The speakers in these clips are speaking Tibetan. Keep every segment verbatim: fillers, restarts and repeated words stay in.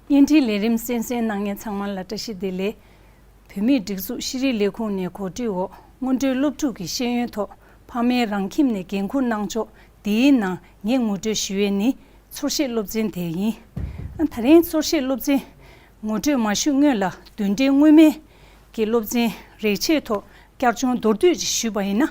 བརྙན་འཕྲིན་ལས་རིམ་གསན་གཟིགས་གནང་མཁན་ཚང་མ་ལ་བཀྲ་ཤིས་བདེ་ལེགས། བོད་མིའི་སྒྲིག་འཛུགས་ཤེས་རིག་ལས་ཁུངས་ནས་གོ་སྒྲིག་འོག་སྔོན་འགྲོའི་སློབ་ཕྲུག་གི་ཤེས་ཡོན་ཐོག་ཕ་མའི་རང་ཁྱིམ་ནས་འགན་འཁུར་གནང་ཕྱོགས་འདིའི་ནང་ངས་ངོ་སྤྲོད་ཞུ་ཡས་ནི་ཚོར་ཤེས་སློབ་ཚན་དེ་ཡིན། ད་རིང་ཚོར་ཤེས་སློབ་ཚན་ངོ་སྤྲོད་མ་ཞུས་སྔོན་ལ་བདུན་ཕྲག་སྔོན་མའི་གི་སློབ་ཚན་རིགས་ཆད་ཐོག་བསྐྱར་སྦྱོང་མདོར་བསྡུས་ཅིག་ཞུས་པ་ཡིན་ན།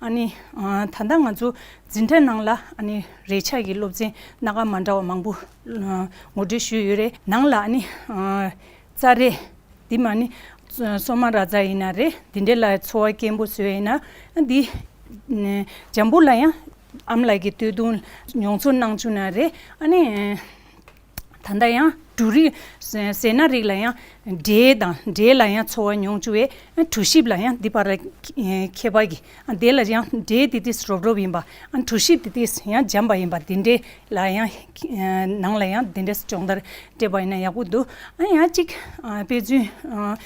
ཨ་ནི་ཨ་ད་ལྟ་ང་ཚོ་འཛིན་གྲྭ་ནང་ལ་ཨ་ནི་རེ་ཆག་གི་སློབ་ཚན་སྣ་ཁ་མ་འདྲ་བ་མང་པོ་ཨ་ངོ་སྤྲོད་ཞུས་ཡོད་རེད། ནང་ལ་ཨ་ནི་ཨ་རྩ་རེད། འདི་མ་ནི་སོ་མ་ར་ཛ་ཡིན་ན་རེད། འདི་འདྲས་ལ་འཚོ་བ་སྐྱེན་པོ་བཟོས་ཡིན་ན་འདི་ཨ་འཇམ་པོ་ལ་ཡང་ཨམ་ལགས་ཀྱི་སྟོད་ཐུང་མྱོང་ཚོར་གནང་བཅུག་ན་རེད། ཨ་ནི། ད་ལྟ་ཡང་འབྲུ་རིགས་ཟས་སྣ་རིགས་ལ་ཡང་འབྲས་དང་འབྲས་ལ་ཡང་ཚོར་བ་མྱོང་བཅུག་པས། གྲོ་ཞིབ་ལ་ཡང་འདི་བར་ལ་ཁྱད་པར་གྱི་དེ་ལ་ཡང་འབྲས་དེ་དུས་རོབ་རོབ་ཡིན་པ། གྲོ་ཞིབ་དེ་དུས་ཡང་འཇམ་པ་ཡིན་པ། དེ་འདྲས་ལ་ཡང་ནང་ལ་ཡང་དེ་འདྲས་སྦྱོང་བརྡར་སྤྲད་པ་ཡིན་ན་ཡག་པོ་འདུག་ཨ་ཡང་གཅིག་དཔེ་མཚོན།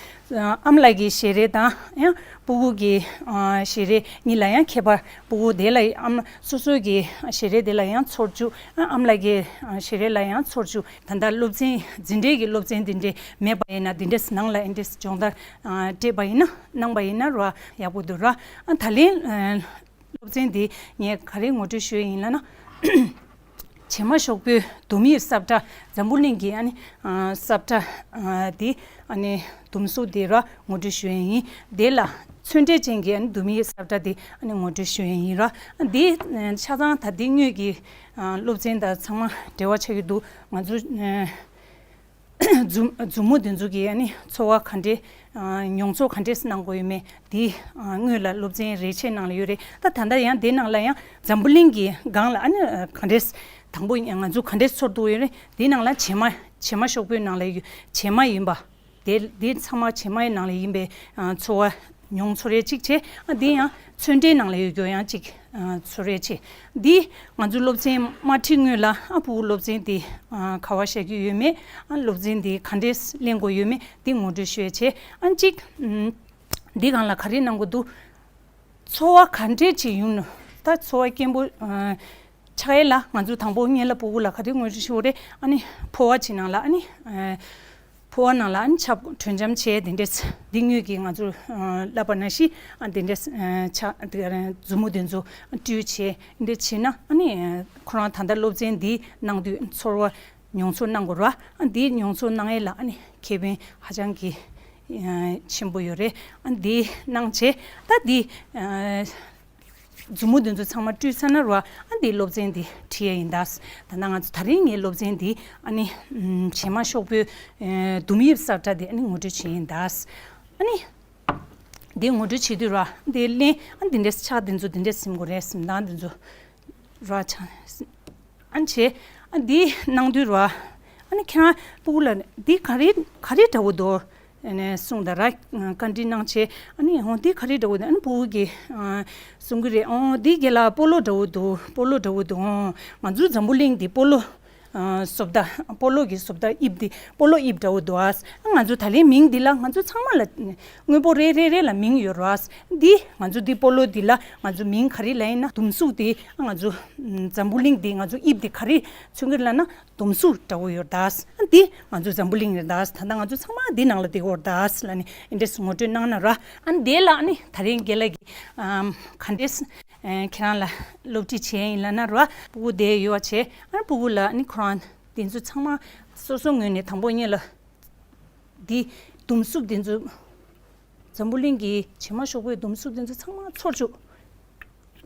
ཨམ་ལགས་ཀྱི་ཞལ་རས་དང་ཡང་སྤུ་གུ་གི་ཨ་ཞལ་རས་གཉིས་ལ་ཡང་ཁྱད་པར། སྤུ་གུ་དེ་ལ་ཨམ་སོ་སོ་གི་ཞལ་རས་དེ་ལ་ཡང་ཚོར་བཅུག་ཨ་ཨམ་ལགས་ཀྱི་ཨ་ཞལ་རས་ལ་ཡང་ཚོར་བཅུག་ད་ལྟ་སློབ་ཚན་འཛིན་གྲྭའི་གི་སློབ་ཚན་འདི་འདྲས་མེད་པ་ཡིན་ན་འདི་འདྲས་ནང་ལ་འདི་འདྲས་སྦྱོང་བརྡར་ཨ་སྤྲད་པ་ཡིན་ན་གནང་པ་ཡིན་ན་ར་ཡག་པོ་འདུག་ར། ཨ་ད་ལན་ཨ་སློབ་ཚན་འདི་ངས་ག་རེ་ངོ་སྤྲོད་ཞུ་ཡ་ཡིན་ལབ་ན། བྱེ་མ་ཤོག་བུའི་ལྡུམ་དབྱིབས་ས་བཀྲ། འཛམ་བུ་གླིང་གི་ཨ་ནི་ཨ་ས་བཀྲ་ཨ་འདི་ཨ་ནི་ལྡུམ་གཟུགས་འདི་ར་ངོ་སྤྲོད་ཞུ་ཡ་ཡིན། དེ་ལ་ཚོན་ཁྲ་ཅན་གྱི་ཨ་ནི་ལྡུམ་དབྱིབས་ས་བཀྲ་འདི་ཨ་ནི་ངོ་སྤྲོད་ཞུ་ཡ་ཡིན་ར། འདི་ཆ་ཚང་ད་འདི་དངོས་ཀྱི་ཨ་སློབ་ཚན་དང་ཚང་མ་འབྲེལ་བ་ཆགས་ཀྱི་འདུག་ང་ཚོ་ཨ་མཛུབ་མཛུབ་མོ་འདི་ཚོ་གི་ཨ་ནི་ཚོར་བ་ག་འདྲས་ཨ་མྱོང་ཚོར་ག་འདྲས་གནང་དགོས་ཡོད་མེད་འདི་ཨ་སྔོན་ལ་སློབ་ཚན་རེ་ཆད་ནང་ལ་ཡོད་རེད། ད་ད་ལྟ་ཡང་འདི་ནང་ལ་ཡང་འཛམ་བུ་གླིང་གི་སྒང་ལ་ཨ་ནི་ག་འདྲས་དང་པོ་ང་ཚོ་ག་འདྲས་ཚོར་འདུག་ཡོད་རེད། འདི་ནང་ལ་བྱེ་མ་བྱེ་མ་ཤོག་བུའི་ནང་ལ་ཡོད་བྱེ་མ་ཡིན་པ། དེ་འདི་ཚང་མ་བྱེ་མའི་ནང་ལ་ཡིན་པའི་ཨ་ཚོར་བ་མྱོང་ཚོར་རེ་གཅིག་བྱས། ཨ་འདི་ཡང་ཚོན་ཁྲའི་ནང་ལ་ཡོད་རྒྱུ་ཡང་གཅིག་ཨ་ཚོར་རེ་བྱས། འདི་ང་ཚོ་སློབ་ཚན་མ་ཁྲིད་སྔོན་ལ་ཨ་ཕྲུ་གུ་སློབ་ཚན་འདི་ཨ་ག་བ་བཞག་རྒྱུ་ཡོད་མེད། ཨ་སློབ་ཚན་འདི་ག་འདྲས་ལེན་དགོས་ཡོད་མེད་འདི་ངོ་སྤྲོད་ཞུ་ཡ་བྱས། ཨ་གཅིག་ཨམ་འདི་སྒང་ལ་ག་རེ་གནང་དགོས་འདུག་ཚོར་བ་ག་འདྲས་ཅིག་ཡོང་ནོ། ད་ཚོར་བ་སྐྱེན་པོ་ཨ་ཆགས་ཡས་ལ་ང་ཚོ་དང་པོ་སྔོན་ལ་ཕྲུ་གུ་ལ་ག་རེ་ངོ་སྤྲོད་ཞུ་དགོས་རེད། ཨ་ནི་ཕོ་བ་ཅིག་ནང་ལ་ཨ་ནི་ཨ་ཕོ་བ་ནང་ལ་ཨ་ནི་ཆབ་དྲོད་འཇམ་བྱས་དེ་འདྲས་འདི་དངོས་ཀྱི་ང་ཚོ་ཨ་བསླབ་པ་ནང་བཞིན་ཨ་དེ་འདྲས་ཨ་ཆ་དེ་ག་རེ་མཛུབ་མོ་དེ་ཚོ་བཀྲུས་བྱས་འདི་བྱས་ན་ཨ་ནི་ཁོ་རང་ད་ལྟ་སློབ་ཚན་འདི་གནང་དུས་ཚོར་བ་མྱོང་ཚོར་གནང་དགོས་ར། ཨ་འདི་མྱོང་ཚོར་གནང་ཡས་ལ་ཨ་ནི་ཁེ་ཕན་ཧ་ཅང་གི་ཨ་ཆེན་པོ་ཡོད་རེད། ཨ་འདི་གནང་བྱས་ད་འདི་ཨ་མཛུབ་མོ་འདི་ཚོ་ཚང་མ་བཀྲུས་ཚར་ན་ར་ཨ་འདི་སློབ་ཚན་འདི་ཁྲིད་ཡས་ཡིན་ད། ད་ལྟ་ང་ཚོ་ད་རིང་ངའི་སློབ་ཚན་འདི་ཨ་ནི་ཨམ་བྱེ་མ་ཤོག་བུའི་ཨ་ལྡུམ་དབྱིབས་ས་བཀྲ་འདི་ཨ་ནི་ངོ་སྤྲོད་བྱེད་ཡིན་ད། ཨ་ནི་འདི་ངོ་སྤྲོད་བྱེད་དུས་ར་འདི་ལེན་ཨ་འདི་འདྲས་ཕྱག་འདི་ཚོ་འདི་འདྲས་ཟིན་དགོས་རེད། གཟིམ་སྟངས་འདི་ཚོ་ར་ཆ་ཨ་ནི་བྱས་ཨ་འདི་གནང་དུས་ར་ཨ་ནི་ཁྱེད་རང་ཕྲུ་གུ་ལ་འདི་ག་རེ་ག་རེ་འདྲ་བོ་འདུག་ཨ་ནི་གསུངས་ད་ར་བཀའ་འདྲི་གནང་བྱས་ཨ་ནི་འོ་འདི་ག་རེ་འདྲ་བོ་འདུག་ཨ་ནི་ཕྲུ་གུ་གིས་ཨ་གསུང་གི་རེད། འོ་འདི་རྒན་ལགས་སྤོ་ལོ་འདྲ་བོ་འདུག་སྤོ་ལོ་འདྲ་བོ་འདུག་འོ་ང་ཚོའི་འཛམ་བུ་གླིང་འདི་སྤོ་ལོ་ཨ་བཟོ་ལྟ་སྤོ་ལོ་གི་བཟོ་ལྟ་དབྱིབས་འདི་སྤོ་ལོ་དབྱིབས་འདྲ་བོ་འདུག་ཨ་ང་ཚོ་ད་ལན་མིང་འདི་ལ་ང་ཚོ་ཚང་མ་ལ་དངོས་པོ་རེ་རེ་རེ་ལ་མིང་ཡོད་རེད། འདི་ང་ཚོ་འདི་སྤོ་ལོ་འདི་ལ་ང་ཚོ་མིང་ག་རེ་ལབ་ཡིན་ན་ལྡུམ་གཟུགས་འདི་ཨ་ང་ཚོ་འཛམ་བུ་གླིང་འདི་ང་ཚོ་དབྱིབས་འདི་ག་རེ་མཚོན་གྱི་ལབ་ན་ལྡུམ་གཟུགས་འདྲ་བོ་ཡོད་རེད། འདི་ང་ཚོ་འཛམ་བུ་གླིང་རེད་ད། ད་ལྟ་ང་ཚོ་ཚང་མ་འདི་ནང་ལ་བསྡད་ཀྱི་ཡོད་རེད་ལབ་ནས་འདི་འདྲས་ངོ་སྤྲོད་གནང་ན་ར། ཨ་འདི་ལ་ཨ་ནི་ད་རིང་རྒན་ལགས་ཀྱིས་ཨམ་ག་འདྲས་ཨ་ཁྱེད་རང་ལ་སློབ་ཁྲིད་བྱས་ཡིན་ལབ་ན་ར་ཕྲུ་གུ་བསྡད་ཡོད་བྱས་ཨ་ཕྲུ་གུ་ལ་ཨ་ནི་ཁོ་རང་འདི་ཚོ་ཚང་མ་སོ་སོ་ངོས་ནས་དང་པོ་ཉིད་ལ་འདི་ལྡུམ་གཟུགས་འདི་ཚོ་འཛམ་བུ་གླིང་གི་བྱེ་མ་ཤོག་བུའི་ལྡུམ་གཟུགས་འདི་ཚོ་ཚང་མ་ཚོར་བཅུག་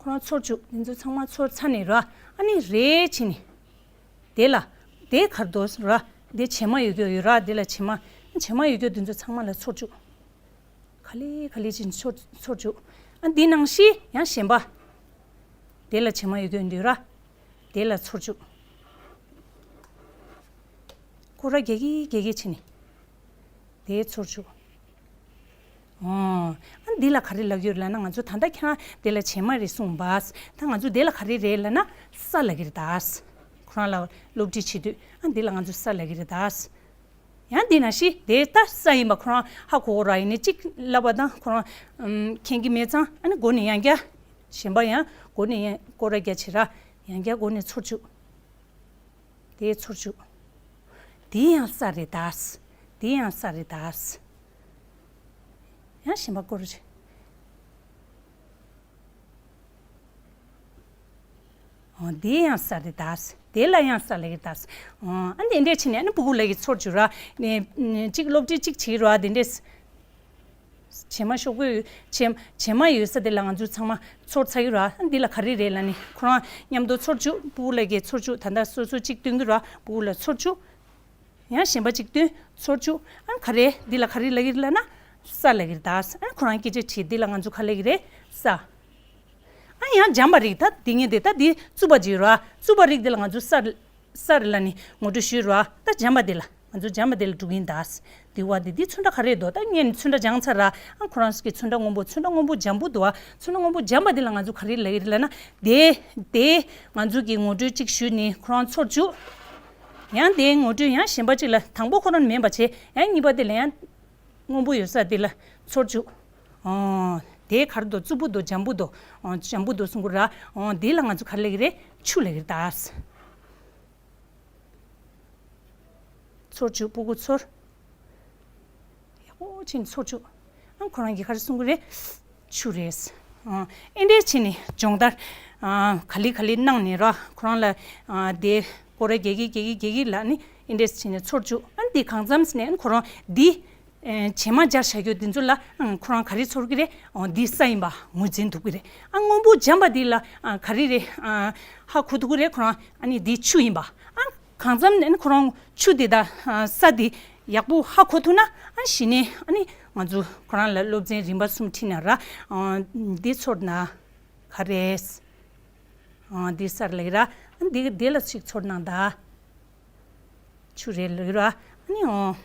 ཁོ་རང་ཚོར་བཅུག་འདི་ཚོ་ཚང་མ་ཚོར་ཚར་ནས་ར་ཨ་ནི་རེ་བྱས་ནས་དེ་ལ་དེ་གར་དོ་ར་དེ་བྱེ་མ་ཡོད་རྒྱུ་ཡོད་ར། དེ་ལ་བྱེ་མ་བྱེ་མ་ཡོད་རྒྱུ་འདི་ཚོ་ཚང་མ་ལ་ཚོར་བཅུག་ག་ལེ་ག་ལེ་ཅིག་ཚོར་ཚོར་བཅུག་ཨ་འདི་ནང་བཞིན་ཡང་གཞན་པ། དེ་ལ་བྱེ་མ་ཡོད་རྒྱུ་འདུག་ར། དེ་ལ་ཚོར་བཅུག་ཁོ་ར་རྒྱ་གི་རྒྱ་གི་བྱེད་ནི། དེ་ཚོར་བཅུག་ཨོ། ཨ་འདི་ལ་ག་རེ་ལབ་ཡོད་ལབ་ན་ང་ཚོ་ད་ལྟ་ཁྱེད་རང་དེ་ལ་བྱེ་མ་རེད་གསུངས་པ། ད་ང་ཚོ་དེ་ལ་ག་རེ་རེད་ལབ་ན་ས་ལབ་ཀྱི་རེད་ད། ཁོ་རང་ལ་སློབ་ཁྲིད་བྱེད་དུས་ཨ་འདི་ལ་ང་ཚོ་ས་ལབ་ཀྱི་རེད་ད། ཡང་འདི་ན་ཤི་དེ་ལྟ་ས་ཡིན་པ་ཁོ་རང་ཧ་གོ་གོ་ར། ཡིན་ནི་གཅིག་ལབ་པ་དང་ཁོ་རང་ཨམ་མཁྱེན་གྱི་མེད་ཙང་ཨ་ནི་མགོ་ནས་ཡང་བསྐྱར་གཞན་པ་ཡང་མགོ་ནས་ཡང་སྐོར་ར་བརྒྱབ་བྱས་ར་ཡང་བསྐྱར་མགོ་ནས་ཚོར་བཅུག་དེ་ཚོར་བཅུག་འདི་ཡང་ས་རེད་ད། འདི་ཡང་ས་རེད་ད། ཡང་གཞན་པ་སྐོར་རེད། འོ་འདི་ཡང་ས་རེད་ད། དེ་ལ་ཡང་ས་ལབ་ཀྱི་རེད་ད། ཨ་འདི་འདྲས་བྱས་ནས་ཨ་ནི་སྤུ་གུ་ལ་གི་ཚོར་བཅུག་ར། ནས་གཅིག་སློབ་ཁྲིད་གཅིག་བྱེད་ར་འདི་འདྲས། བྱེ་མ་ཤོག་བུ་བྱེ་བྱེ་མ་ཡོད་ས་དེ་ལ་ང་ཚོ་ཚང་མ་ཚོར་ཚར་ཡོད་ར། ཨ་འདི་ལ་ག་རེ་རེད་ལབ་ནི་ཁོ་རང་མཉམ་དུ་ཚོར་བཅུག་སྤུ་གུ་ལ་གི་ཚོར་བཅུག་ད་ལྟ་སོ་སོ་གཅིག་སྟོན་གྱི་ར། སྤུ་གུ་ལ་ཚོར་བཅུག་ཡང་གཞན་པ་གཅིག་སྟོན། ཚོར་བཅུག་ཨ་ག་རེ། འདི་ལ་ག་རེ་ལབ་ཀྱི་རེད་ལབ་ན། ས་ལབ་ཀྱི་རེད་ད། ཨ་ཁོ་རང་སྐད་ཆ་དྲིས། འདི་ལ་ང་ཚོ་ག་ལབ་ཀྱི་རེད། ས། ཨ་ཡང་འཇམ་པ་རིགས་ད་འདི་ངས་འདི་ད་འདི་རྩུབ་པ་ཅིག་ར། རྩུབ་པ་རིགས་འདི་ལ་ང་ཚོ་ས་ས་རེད་ལབ་ནི་ངོ་སྤྲོད་ཞུས་ར། ད་འཇམ་པ་འདི་ལ་ང་ཚོ་འཇམ་པ་འདི་ལ་འགྲོ་གི་ཡིན་ད། འདི་བ་འདི་འདི་ཚོན་ཁྲ་ག་རེ་འདུག་ད་ངས་ནི་ཚོན་ཁྲ་སྦྱངས་ཚར་ར། ཨ་ཁོ་རང་གི་ཚོན་ཁྲ་སྔོན་པོ་ཚོན་ཁྲ་སྔོན་པོ་འཇམ་པོ་འདུག་ཨ་ཚོན་ཁྲ་སྔོན་པོ་འཇམ་པ་འདི་ལ་ང་ཚོ་ག་རེ་ལབ་ཀྱི་རེད་ལབ་ན། དེ་དེ་ང་ཚོ་གི་ངོ་སྤྲོད་ཅིག་ཞུས་ནི་ཁོ་རང་ཚོར་བཅུག་ཡང་དེའི་ངོ་སྤྲོད་ཡང་གཞན་པ་ཅིག་ལ་དང་པོ་ཁོ་རང་མིན་པ་བྱས། ཡང་གཉིས་པ་དེ་ལ་ཡང་སྔོན་པོ་ཡོད་ས་དེ་ལ་ཚོར་བཅུག་ཨོ། དེ་ག་རེ་འདུག་རྩུབ་པོ་འདུག་འཇམ་པོ་འདུག་ཨོ་འཇམ་པོ་འདུག་གསུང་གི་ར། ཨོ་དེ་ལ་ང་ཚོ་ག་རེ་ལབ་ཀྱི་རེད། ཆུ་ལབ་ཀྱི་རེད་ད། ཚོར་བཅུག་སྤུ་གུ་ཚོར། ཡག་པོ་བྱས་ནས་ཚོར་བཅུག་ཨ་ཁོ་རང་གིས་ག་རེ་གསུང་གི་རེད། ཆུ་རེད། ཨ་ཨེ་འདྲས་བྱས་ནས་སྦྱོང་བརྡར་ཨ་ག་ལེ་ག་ལེ་གནང་ནས་ར། ཁོ་རང་ལ་ཨ་དེ་སྐོར་ར་རྒྱག་གི་རྒྱག་གི་རྒྱག་གི་ལ་ནི་ཨེ་འདྲས་བྱས་ནས་ཚོར་བཅུག་ཨ་འདི་གང་འཚམས་ནས་ཨ་ཁོ་རང་འདི་ཨེ་བྱེ་མ་སྦྱར་བཞག་རྒྱུ་འདི་ཚོ་ལ་ཨ་ཁོ་རང་ག་རེ་ཚོར་གི་རེད། ཨོ་འདི་ས་ཡིན་པ་ངོས་འཛིན་ཐུབ་གི་རེད། ཨ་སྔོན་པོ་འཇམ་པ་འདི་ལ་ཨ་ག་རེ་རེད། ཨ་ཧ་གོ་ཐུབ་གི་རེད། ཁོ་རང་ཨ་ནི་འདི་ཆུ་ཡིན་པ། ཨ་གང་འཚམ་ནས་ཁོ་རང་ཆུ་དེ་དང་ས་དེ་ཡག་པོ་ཧ་གོ་ཐུབ་ན། ཨ་གཞི་ནས་ཨ་ནི་ང་ཚོ་ཁོ་རང་ལ་སློབ་ཚན་རིམ་པ་གསུམ་ཁྲིད་ན་ར། ཨ་འདི་ཚོར་ན་ག་རེ། ཨ་འདི་ས་རེད་ལབ་ཀྱི་ར། ཨ་འདི་འདི་ལ་ཞིག་ཚོར་གནང་ད། ཆུ་རེད་ལབ་ཀྱི་ར། ཨ་ནི་ཨོ།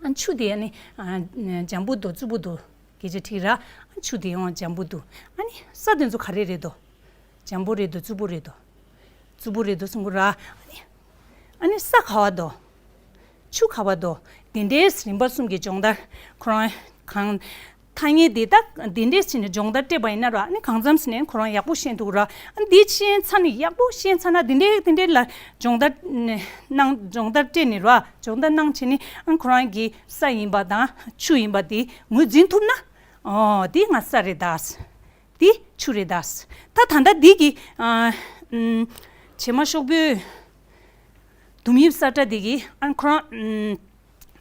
ཨ་ཆུ་དེ་ཨ་ནི་ཨ་འཇམ་པོ་འདུག་རྩུབ་པོ་འདུག་སྐད་ཆ་དྲིས་ར། ཨ་ཆུ་དེ་ཡང་འཇམ་པོ་འདུག་ཨ་ནི་ས་དེ་ཚོ་ག་རེ་རེད་འདུག་འཇམ་པོ་རེད་འདུག་རྩུབ་པོ་རེད་འདུག་རྩུབ་པོ་རེད་འདུག་གསུང་གི་ར། ཨ་ནི་ཨ་ནི་ས་ག་བ་འདུག་ཆུ་ག་བ་འདུག་དེ་འདྲའི་རིམ་པ་གསུམ་གྱི་སྦྱོང་བརྡར་ཁོ་རང་གང་ཐ་སྙད་དེ་དག་དེ་འདྲས་བྱས་ནས་སྦྱོང་བརྡར་སྤྲད་པ་ཡིན་ན་ར། ཨ་ནི་གང་འཚམས་ནས་ཁོ་རང་ཡག་པོ་ཤེས་འདུག་ར། ཨ་ནི་འདི་ཤེས་ཚར་ནས་ཡག་པོ་ཤེས་ཚར་ན་དེ་འདྲས་དེ་འདྲས་ལ་སྦྱོང་བརྡར་གནང་སྦྱོང་བརྡར་སྤྲད་ནས་ར། སྦྱོང་བརྡར་གནང་བྱས་ནས་ཨ་ནི་ཁོ་རང་གི་ས་ཡིན་པ་དང་ཆུ་ཡིན་པ་དེ་ངོས་འཛིན་ཐུབ་ན། ཨོ་དེ་ང་ས་རེད་ད། དེ་ཆུ་རེད་ད། ད་ད་ལྟ་འདི་གི་ཨ་ཨམ་བྱེ་མ་ཤོག་བུའི་དུམ་དབྱིབས་གསལ་བསྒྲགས་འདི་གི་ཨ་ཁོ་རང་ཨམ་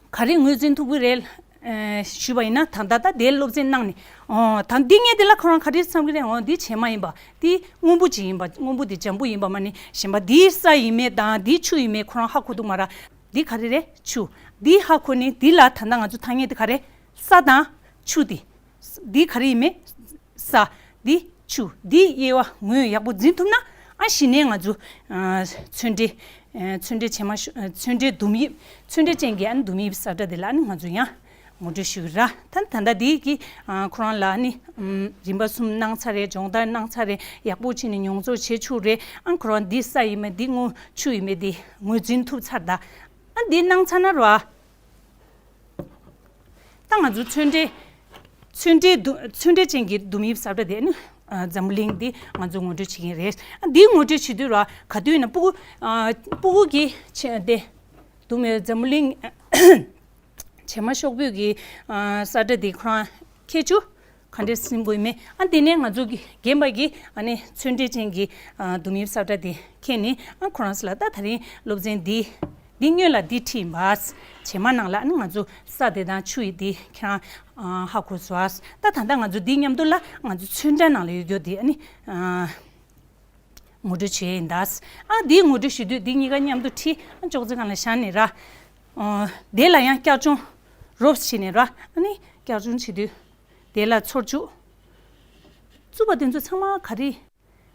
ག་རེ་ངོས་འཛིན་ཐུབ་ཀྱི་རེད། ཨ་ཞུས་པ་ཡིན་ན་ད་ལྟ་ད་དེ་སློབ་ཚན་གནང་ནས། ཨོ་ད་འདི་ངས་འདི་ལ་ཁོ་རང་ག་རེ་བསམ་གྱི་རེད། ཨོ་འདི་བྱེ་མ་ཡིན་པ། འདི་སྔོན་པོ་ཅིག་ཡིན་པ། སྔོན་པོ་འདི་འཇམ་པོ་ཡིན་པ་མ་ནི་གཞན་པ་འདི་ས་ཡིན་མེད་དང་འདི་ཆུ་ཡིན་མེད་ཁོ་རང་ཧ་གོ་འདུག་མ་ར། འདི་ག་རེ་རེད། ཆུ། འདི་ཧ་གོ་ནི་འདི་ལ་ད་ལྟ་ང་ཚོ་ཐ་སྙད་འདི་ག་རེ། ས་དང་ཆུ་འདི། འདི་ག་རེ་ཡིན་མེད། ས། འདི་ཆུ། འདི་དབྱེ་བ་ངོས་ཡག་པོ་འཛིན་ཐུབ་ན། ཨ་གཞི་ནས་ང་ཚོ་ཨ་ཚོན་ཁྲའི་ཨ་ཚོན་ཁྲའི་བྱེ་མ་ཤོ་ཨ་ཚོན་ཁྲའི་དུམ་དབྱིབས་ཚོན་ཁྲ་ཅན་གྱི་ཨ་ནི་དུམ་དབྱིབས་གསལ་བསྒྲགས་འདི་ལ་ཨ་ནི་ང་ཚོ་ཡང་ངོ་སྤྲོད་ཞུ་གི་ར། ད་ད་ལྟ་འདི་གི་ཨ་ཁོ་རང་ལ་ཨ་ནི་ཨམ་རིམ་པ་གསུམ་གནང་ཚར་རེད། སྦྱོང་བརྡར་གནང་ཚར་རེད། ཡག་པོ་བྱས་ནས་མྱོང་ཚོར་བྱེད་ཆོག་རེད། ཨ་ཁོ་རང་འདི་ས་ཡིན་མེད་འདི་སྔོ་ཆུ་ཡིན་མེད་འདི་ངོས་འཛིན་ཐུབ་ཚར་ད། ཨ་འདི་གནང་ཚར་ན་ར། ད་ང་ཚོ་ཚོན་ཁྲའི་ཚོན་ཁྲའི་དུ་ཚོན་ཁྲ་ཅན་གྱི་དུམ་དབྱིབས་གསལ་བསྒྲགས་དེ་ནི་ཨ་འཛམ་བུ་གླིང་འདི་ང་ཚོ་ངོ་སྤྲོད་བྱེད་ཀྱི་རེད། ཨ་འདི་ངོ་སྤྲོད་བྱེད་དུས་ར་ག་དུས་ཡིན་ན་སྤུ་གུ་ཨ་སྤུ་གུ་གི་ཆེ་དེ་དུམ་འཛམ་བུ་གླིང་བྱེ་མ་ཤོག་བུ་གི་ཨ་གསལ་བསྒྲགས་དེ་ཁོ་རང་ཁྱེད་ཚོ་ག་འདྲས་ཟིན་དགོས་མེད། ཨ་དེ་ནས་ང་ཚོ་གི་རྒན་པ་གི་ཨ་ནི་ཚོན་ཁྲ་ཅན་གྱི་ཨ་དུམ་དབྱིབས་གསལ་བསྒྲགས་དེ་ཁྱེད་ནི་ཨ་ཁོ་རང་ཚོ་ལ་ད་ད་རིང་སློབ་ཚན་འདི་འདི་སྔོན་ལ་འདི་ཁྲིད་ཡིན་པ། བྱེ་མ་ནང་ལ་ཨ་ནི་ང་ཚོ་ས་དེ་དང་ཆུ་ཡི་འདི་ཁྱེད་རང་ཨ་ཧ་གོ་སོང་ཨ། ད་ད་ལྟ་ང་ཚོ་འདི་མཉམ་དུ་ལ་ང་ཚོ་ཚོན་ཁྲ་ནང་ལ་ཡོད་རྒྱུ་འདི་ཨ་ནི་ཨ་ངོ་སྤྲོད་བྱས་ཡིན་ད། ཨ་འདི་ངོ་སྤྲོད་ཞུ་དུས་འདི་གཉིས་ཀ་མཉམ་དུ་ཁྲིད་ཨ་ཅོག་ཙེ་སྒང་ལ་བཞག་ནས་ར། ཨ་དེ་ལ་ཡང་བསྐྱར་སྦྱོང་རོབ་བྱས་ནས་ར། ཨ་ནི་བསྐྱར་སྦྱོང་བྱེད་དུས། དེ་ལ་ཚོར་བཅུག་རྩུབ་པ་དེ་ཚོ་ཚང་མ་ག་རེ་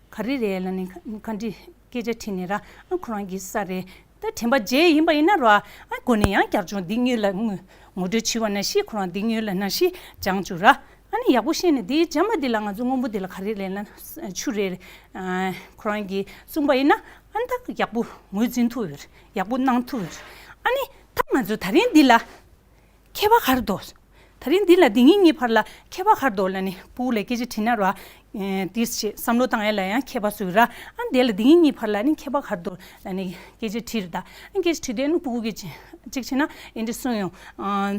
ག་རེ་རེད་ལབ་ནས་ཁ་ཁ་འདྲི་སྐད་ཆ་དྲིས་ནས་ར། ཨ་ཁོ་རང་གི་ས་རེད། ད་དྲན་པ་བརྗེད་ཡིན་པ་ཡིན་ན་ར། ཨ་སྒོ་ནས་ཡང་བསྐྱར་སྦྱོང་འདི་སྔོན་ལ་ངོ་ངོ་སྤྲོད་བྱས་པ་ནང་བཞིན་ཁོ་རང་འདི་སྔོན་ལ་ནང་བཞིན་སྦྱང་བཅུག་ར། ཨ་ནི་ཡག་པོ་ཤེས་ནས་འདིའི་འཇམ་པ་འདི་ལ་ང་ཚོ་སྔོན་པོ་འདི་ལ་ག་རེ་རེད་ལབ་ན་ཆུ་རེད། ཨ་ཁོ་རང་གིས་གསུངས་པ་ཡིན་ན་ཨ་ནི་ད་ཡག་པོ་ངོས་འཛིན་ཐུབ་ཡོད། ཡག་པོ་གནང་ཐུབ་ཡོད། ཨ་ནི་ད་ང་ཚོ་ད་རིང་འདི་ལ་ཁྱད་པར་ག་རེ་འདུག་ད་རིང་འདི་ལ་འདི་གཉིས་གཉིས་བར་ལ་ཁྱད་པར་ག་རེ་འདུག་ལབ་ནས་སྤུ་གུ་ལ་སྐད་ཆ་དྲིས་ན་ར། ཨེ་དེ་ཞེས་བསམ་བློ་བཏང་ཡ་ལ་ཡང་མཁས་པ་ཟེར་གི་ར། ཨ་དེ་ལ་དེ་གཉིས་གཉིས་བར་ལ་ནི་མཁས་པ་ག་རེ་འདུག་ལབ་ནི་སྐད་ཆ་དྲིས་རེད་ད། ཨ་སྐད་ཆ་དྲིས་དུས་ཨ་ནི་སྤུ་གུ་གིས་གཅིག་བྱས་ན་ཨེ་འདྲ་གསུངས་ཡོང་། ཨ་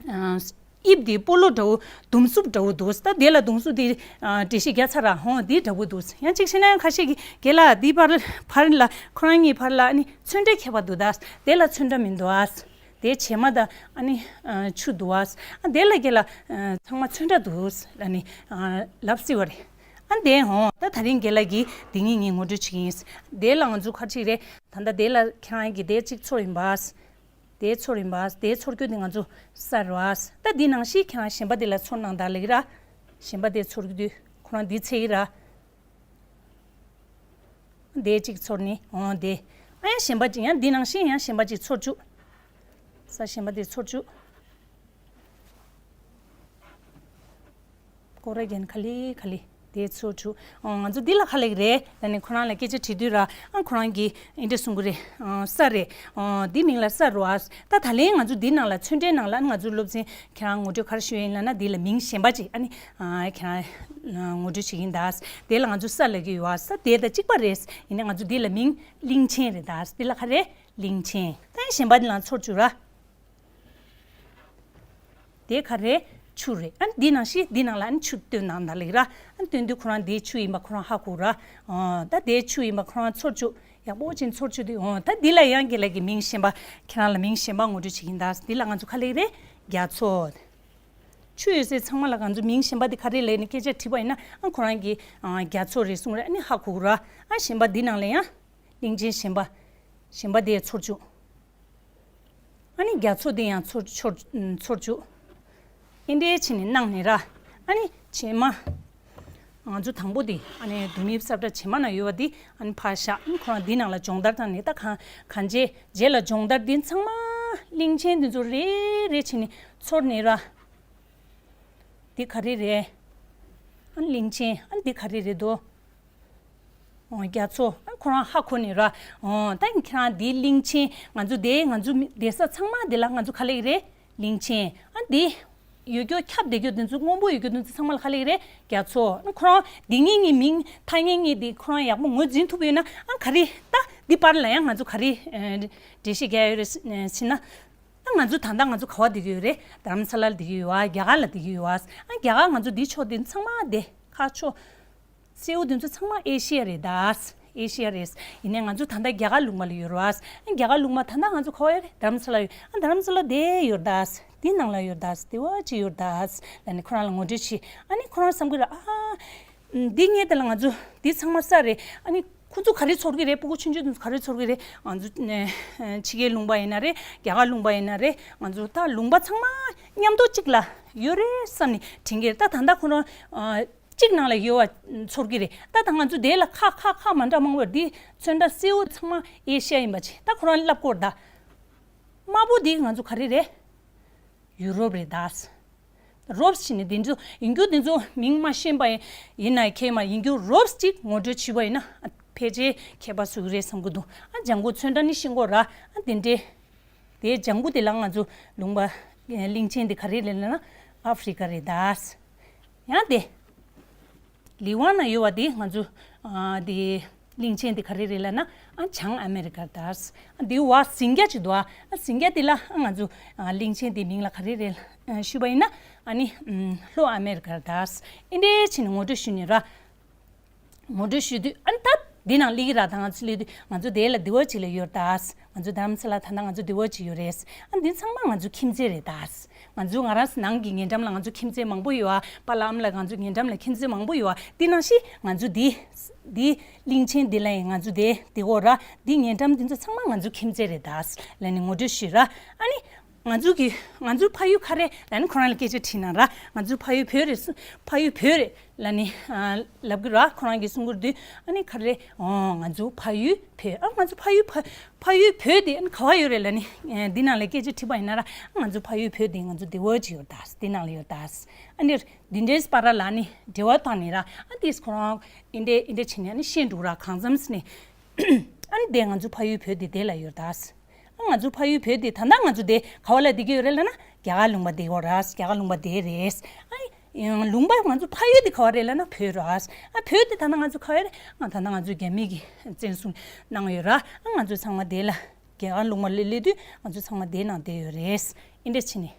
ཨ་དབྱིབས་དེ་སྤོ་ལོ་འདྲ་བོ་དུམ་སུབ་འདྲ་བོ་འདུག་ད་དེ་ལ་དུམ་སུབ་དེ་ཨ་འགྲེལ་བཤད་རྒྱག་ཚར་ར། ཧོ་དེ་འདྲ་བོ་འདུག་ཡང་གཅིག་བྱས་ན་ཡང་ཁ་ཤས་ཀྱིས་རྒན་ལགས་དེ་བར་བར་ལ་ཁོ་རང་གཉིས་བར་ལ་ཨ་ནི་ཚོན་ཁྲའི་ཁྱད་པར་འདུག་ད་དེ་ལ་ཚོན་ཁྲ་མི་འདུག་ཨ། དེ་བྱེ་མ་དང་ཨ་ནི་ཨ་ཆུ་འདུག་ཨ། ཨ་དེ་ལ་རྒན་ལགས་ཨ་ཚང་མ་ཚོན་ཁྲ་འདུག་ལབ་ནི་ཨ་ལབ་སྲིད་པ་རེད། ཨ་དེ་ཧོ་ད་ད་རིང་རྒན་ལགས་ཀྱིས་དེ་གཉིས་གཉིས་ངོ་སྤྲོད་བྱེད་ཀྱི་ཡིན། དེ་ལ་ང་ཚོ་ཁ་ཅིག་རེད། ད་ལྟ་དེ་ལ་ཁྱེད་རང་གིས་དེ་གཅིག་ཚོར་ཡིན་པ། དེ་ཚོར་ཡིན་པ། དེ་ཚོར་རྒྱུ་དེ་ང་ཚོ་ས་རེད་བ། ད་འདི་ནང་བཞིན་ཁྱེད་རང་གཞན་པ་དེ་ལ་ཚོར་སྣང་དག་ལེགས་ར། གཞན་པ་དེ་ཚོར་རྒྱུ་དེ་ཁོ་རང་འདི་ཚེ་ཡི་ར། དེ་གཅིག་ཚོར་ནི་འོང་དེ། ཨ་ཡང་གཞན་པ་གཅིག་ཡང་འདི་ནང་བཞིན་ཡང་གཞན་པ་གཅིག་ཚོར་བཅུག་ས་གཞན་པ་དེ་ཚོར་བཅུག་སྐོར་ར་རྒྱན་ག་ལེ་ག་ལེ་དེ་ཚོ་བཅུག་ཨོ་ང་ཚོ་འདི་ལ་ག་ལེ་རེད་ལབ་ནས་ཁོ་རང་ལ་སྐད་ཆ་དྲིས་དུས་ར། ཨ་ཁོ་རང་གིས་ཨིན་འདྲ་གསུང་གི་རེད། ཨོ་ས་རེད། ཨོ་འདི་མིང་ལ་ས་རོ་ཨ། ད་ད་ལན་ང་ཚོ་འདི་ནང་ལ་ཚོན་ཁྲའི་ནང་ལ་ང་ཚོ་སློབ་ཚན་ཁྱེད་རང་ངོ་སྤྲོད་ག་རེ་ཞུ་ཡིན་ལབ་ན། འདི་ལ་མིང་གཞན་པ་ཅིག་ཨ་ནི་ཨ་ཁྱེད་རང་ངོ་སྤྲོད་བྱེད་ཀྱིན་གདའ། དེ་ལ་ང་ཚོ་ས་ལབ་ཀྱི་ཡོད་ཨ། ས་དེ་དང་གཅིག་པ་རེད། ཡིན་ནའི་ང་ཚོ་འདི་ལ་མིང་གླིང་ཆེན་རེད་གདའ། འདི་ལ་ག་རེ་གླིང་ཆེན། ད་གཞན་པ་འདི་ལ་ཚོར་བཅུག་ར། དེ་ག་རེ་ཆུ་རེད། ཨ་འདི་ནང་བཞིན་འདི་ནང་ལ་ཨ་ནི་ཆུ་བཏོན་ནང་ད་ལེགས་ར། ཨ་བཏོན་དུས་ཁོ་རང་དེའི་ཆུ་ཡིན་པ་ཁོ་རང་ཧ་གོ་ར། ཨོ་ད་དེའི་ཆུ་ཡིན་པ་ཁོ་རང་ཚོར་བཅུག་ཡག་པོ་ཅིག་ཚོར་བཅུག་དུས་ཨོ་ད་འདི་ལ་ཡང་རྒན་ལགས་ཀྱི་མིང་གཞན་པ་ཁྱེད་རང་ལ་མིང་གཞན་པ་ངོ་སྤྲོད་བྱེད་ཀྱིན་གདའ། འདི་ལ་ང་ཚོ་ག་ལེ་རེད། རྒྱ་མཚོ། ཆུ་ཡོད་སའི་ཚང་མ་ལ་ང་ཚོ་མིང་གཞན་པ་འདི་ག་རེ་ལབ་ནས་སྐད་ཆ་དྲིས་པ་ཡིན་ན། ཨ་ཁོ་རང་གིས་ཨ་རྒྱ་མཚོ་རེད་གསུངས་རེད། ཨ་ནི་ཧ་གོ་ར། ཨ་གཞན་པ་འདི་ནང་ལ་ཡང་གླིང་ཆེན་གཞན་པ། གཞན་པ་དེ་ཚོར་བཅུག་ཨ་ནི་རྒྱ་མཚོ་དེ་ཡང་ཚོར་ཚོར་ཚོར་བཅུག་ཨེ་འདྲའི་བྱས་ནས་གནང་ནས་ར། ཨ་ནི་བྱེ་མ། ང་ཚོ་དང་པོ་དེ་ཨ་ནི་དུ་མི་ས་བཀྲ་བྱེ་མ་ན་ཡོད་པ་དེ་ཨ་ནི་ཕར་བཞག་ཨ་ནི་ཁོ་རང་འདི་ནང་ལ་སྦྱོང་བརྡར་བཏང་ནས། ད་གང་གང་བྱས་རྗེས་ལ་སྦྱོང་བརྡར་འདི་ཚང་མ་གླིང་ཆེན་འདི་ཚོ་རེ་རེ་བྱས་ནས་ཚོར་ནས་ར། འདི་ག་རེ་རེད། ཨ་ནི་གླིང་ཆེན། ཨ་ནི་འདི་ག་རེ་རེད་དོ། ཨོ་རྒྱ་མཚོ། ཨ་ཁོ་རང་ཧ་གོ་ནས་ར། ཨོ་ད་ཁྱེད་རང་འདི་གླིང་ཆེན། ང་ཚོ་དེ་ང་ཚོ་མི་བསྡད་ས་ཚང་མ་དེ་ལ་ང་ཚོ་ག་ལེ་རེད། གླིང་ཆེན། ཨ་འདི་ཡོད་རྒྱུ་ཁྱབ་བསྡད་རྒྱུ་དེ་ཚོ་སྔོན་པོ་ཡོད་རྒྱུ་དེ་ཚོ་ཚང་མ་ལ་ག་ལེ་རེད། རྒྱ་མཚོ། ཨ་ཁོ་རང་འདི་གཉིས་གཉིས་མིང་ཐ་སྙད་གཉིས་དེ་ཁོ་རང་ཡག་པོ་ངོས་འཛིན་ཐུབ་ཡོད་ན། ཨ་ག་རེ་ད་འདི་བར་ལ་ཡང་ང་ཚོ་ག་རེ་འགྲེལ་བཤད་རྒྱག་ཡོད་རེད་ཟེར་ན། ཨ་ང་ཚོ་ད་ལྟ་ང་ཚོ་ག་བ་བསྡད་ཀྱི་ཡོད་རེད། རྡ་རམ་ས་ལ་ལ་བསྡད་ཀྱི་ཡོད་ཨ། རྒྱ་གར་ལ་བསྡད་ཀྱི་ཡོད་ཨ། ཨ་རྒྱ་གར་ང་ཚོ་འདི་ཕྱོགས་དེ་ཚང་མ་དེ་ཁ་ཕྱོགས། སེའུ་དེ་ཚོ་ཚང་མ་ཨེ་ཤི་ཡ་རེད་ད། ཨེ་ཤི་ཡ་རེད། ཡིན་ནའི་ང་ཚོ་ད་ལྟ་རྒྱ་གར་ལུང་པ་ལ་ཡོད་རེད་བ། ཨ་རྒྱ་གར་ལུང་པ་ད་ལྟ་ང་ཚོ་ག་བ་ཡོད་རེད། རྡ་རམ་ས་ལ་ཡོད། ཨ་རྡ་རམ་ས་ལ་དེ་ཡོད་རེད་ད། དེ་ནང་ལ་ཡོད་རེད་ད། དེ་བ་ཅི་ཡོད་རེད་ད། ལ་ནི་ཁོ་རང་ལ་ངོ་སྤྲོད་བྱས། ཨ་ནི་ཁོ་རང་བསམ་གི་རེད། ཨ་འདི་ངས་དེ་ལ་ང་ཚོ་འདི་ཚང་མ་ས་རེད། ཨ་ནི་ཁོ་ཚོ་ག་རེ་ཚོར་གི་རེད། སྤུ་གུ་ཆུང་ཆུང་དེ་ཚོ་ག་རེ་ཚོར་གི་རེད། ང་ཚོ་ཕྱི་རྒྱལ་ལུང་པ་ཡིན་ན་རེད། རྒྱ་གར་ལུང་པ་ཡིན་ན་རེད། ང་ཚོ་ད་ལུང་པ་ཚང་མ་མཉམ་དུ་གཅིག་ལ་ཡོད་རེད་བསམ་ནས་དྲན་གི་རེད། ད་ད་ལྟ་ཁོ་རང་ཨ། གཅིག་ནང་ལ་ཡོད་པ་ཚོར་གི་རེད། ད་ད་ང་ཚོ་དེ་ལ་ཁ་ཁ་ཁ་མ་འདྲ་མང་པོ་འདི་ཚོན་ཁྲ་སེའུ་ཚང་མ་ཨེ་ཤི་ཡ་ཡིན་པ་ཅིག་ད་ཁོ་རང་ལབ་སྐོར་ད། དམར་པོ་འདི་ང་ཚོ་ག་རེ་རེད། ཡུ་རོབ་རེད་ད། རོབ་ཟེར་ནས་འདི་ཚོ་ཡིན་རྒྱུ་འདི་ཚོ་མིང་མ་ཤེས་པ་ཡིན་ན་ཁྱེད་མ་ཡིན་རྒྱུ་རོབ་ཅིག་ངོ་སྤྲོད་བྱས་པ་ཡིན་ན་ཕལ་ཆེར་མཁས་པ་ཟེར་གི་རེད་བསམ་གི་འདུག་ཨ་ལྗང་གུ་ཚོན་ཁྲ་ནི་ཤེས་དགོས་ར། ཨ་འདི་འདྲའི། དེའི་ལྗང་གུ་དེ་ལ་ང་ཚོ་ལུང་པ་གླིང་ཆེན་དེ་ག་རེ་རེད་ལབ་ན་ཨ་ཧྥེ་རི་ཀ་རེད་ད། ཡང་དེ་ལི་ཝང་ན་ཡོད་པ་དེ་ང་ཚོ་ཨ་དེ་གླིང་ཆེན་དེ་ག་རེ་རེད་ལབ་ན་ཨ་བྱང་ཨ་མེ་རི་ཀ་རེད་ད། ཨ་དེའི་བར་ཟིང་སྐྱ་ཅིག་འདུག་ཨ་ཟིང་སྐྱ་དེ་ལ་ཨ་ང་ཚོ་ཨ་གླིང་ཆེན་དེའི་མིང་ལ་ག་རེ་རེད་ཞུས་པ་ཡིན་ན་ཨ་ནི་ལྷོ་ཨ་མེ་རི་ཀ་རེད་ད། ཨེ་འདྲའི་ཕྱིན་ངོ་སྤྲོད་ཞུས་ནས་ར། ངོ་སྤྲོད་ཞུ་དུས་ཨ་ནི་ད་འདི་ནང་སླེབས་ཀྱི་ར། ད་ང་ཚོ་སླེབས་དུས་ང་ཚོ་དེ་ལ་དེ་བ་ཅིག་ལ་ཡོད་རེད་ད། ང་ཚོ་རྡ་རམ་ས་ལ་ད་ལྟ་ང་ཚོ་དེ་བ་ཅིག་ཡོད་རེད། ཨ་འདི་ཚང་མ་ང་ཚོ་ཁྱིམ་མཚེས་རེད་ད། ང་ཚོ་ང་རང་ནང་གི་ཉེ་འགྲམ་ལ་ང་ཚོ་ཁྱིམ་མཚེས་མང་པོ་ཡོད་ཨ། པཱ་ལགས་ཨ་མ་ལགས་ང་ཚོ་ཉེ་འགྲམ་ལ་ཁྱིམ་མཚེས་མང་པོ་ཡོད་ཨ། འདི་ནང་བཞིན་ང་ཚོ་འདི་འདི་གླིང་ཆེན་འདི་ལ་ཡིན། ང་ཚོ་དེ་དེ་གོ་ར། འདི་ཉེ་འགྲམ་འདི་ཚོ་ཚང་མ་ང་ཚོ་ཁྱིམ་མཚེས་རེད་ད་ལབ་ནས་ངོ་སྤྲོད་ཞུས་ར། ཨ་ནི། ང་ཚོ་གི་ང་ཚོའི་ཕ་ཡུལ་ག་རེ་ལབ་ནི་ཁོ་རང་ལ་སྐད་ཆ་དྲིས་ན་ར། ང་ཚོའི་ཕ་ཡུལ་བོད་རེད་གསུ། ཕ་ཡུལ་བོད་རེད་ལབ་ནི་ཨ་ལབ་གི་ར། ཁོ་རང་གིས་གསུང་གི་རེད་དུས་ཨ་ནི་ག་རེ། ཨོ་ང་ཚོའི་ཕ་ཡུལ་བོད། ཨ་ང་ཚོའི་ཕ་ཡུལ་ཕ་ཕ་ཡུལ་བོད་དེ་ཨ་ནི་ག་བ་ཡོད་རེད་ལབ་ནི་ཨ་འདི་ནང་ལ་སྐད་ཆ་དྲིས་པ་ཡིན་ན་ར། ཨ་ང་ཚོའི་ཕ་ཡུལ་བོད་དེ་ང་ཚོ་དེ་བ་ཅིག་ཡོད་ད། འདི་ནང་ལ་ཡོད་ད། ཨ་ནི་འདི་འདྲའི་བར་ལ་ནི་འབྲེལ་བ་བཏང་ནི་ར། ཨ་དེས་ཁོ་རང་ཨིན་འདྲའི་ཨིན་འདྲའི་བྱས་ནས་ཨ་ནི་ཤེས་འགྲོ་ར། གང་འཚམས་ནི་ཨ་ནི་དེ་ང་ཚོའི་ཕ་ཡུལ་བོད་དེ་དེ་ལ་ཡོད་ད། ང་ཚོ་ཕ་ཡུལ་བོད་དེ་ད་ལྟ་ང་ཚོ་དེ་ག་བ་ལ་བསྡད་ཀྱི་ཡོད་རེད་ལབ་ན་རྒྱ་གར་ལུང་པ་དེ་གོ་ར། རྒྱ་གར་ལུང་པ་དེ་རེད། ཨ་ ཡང་ལུང་པ་ང་ཚོ་ཕ་ཡུལ་དེ་ག་བ་རེད་ལབ་ན་བོད་ར། ཨ་བོད་དེ་ད་ལྟ་ང་ཚོ་ག་བ་རེད། ང་ད་ལྟ་ང་ཚོ་རྒྱ་མི་གིས་བཙན་བཟུང་གནང་ཡོད་ར། ཨ་ང་ཚོ་ཚང་མ་དེ་ལ་རྒྱལ་ཁང་ལུང་པ་ལ་སླེབས་དུས་ང་ཚོ་ཚང་མ་དེ་ནང་བསྡད་ཡོད་རེད། ཨིན་འདྲ་བྱས་ནས་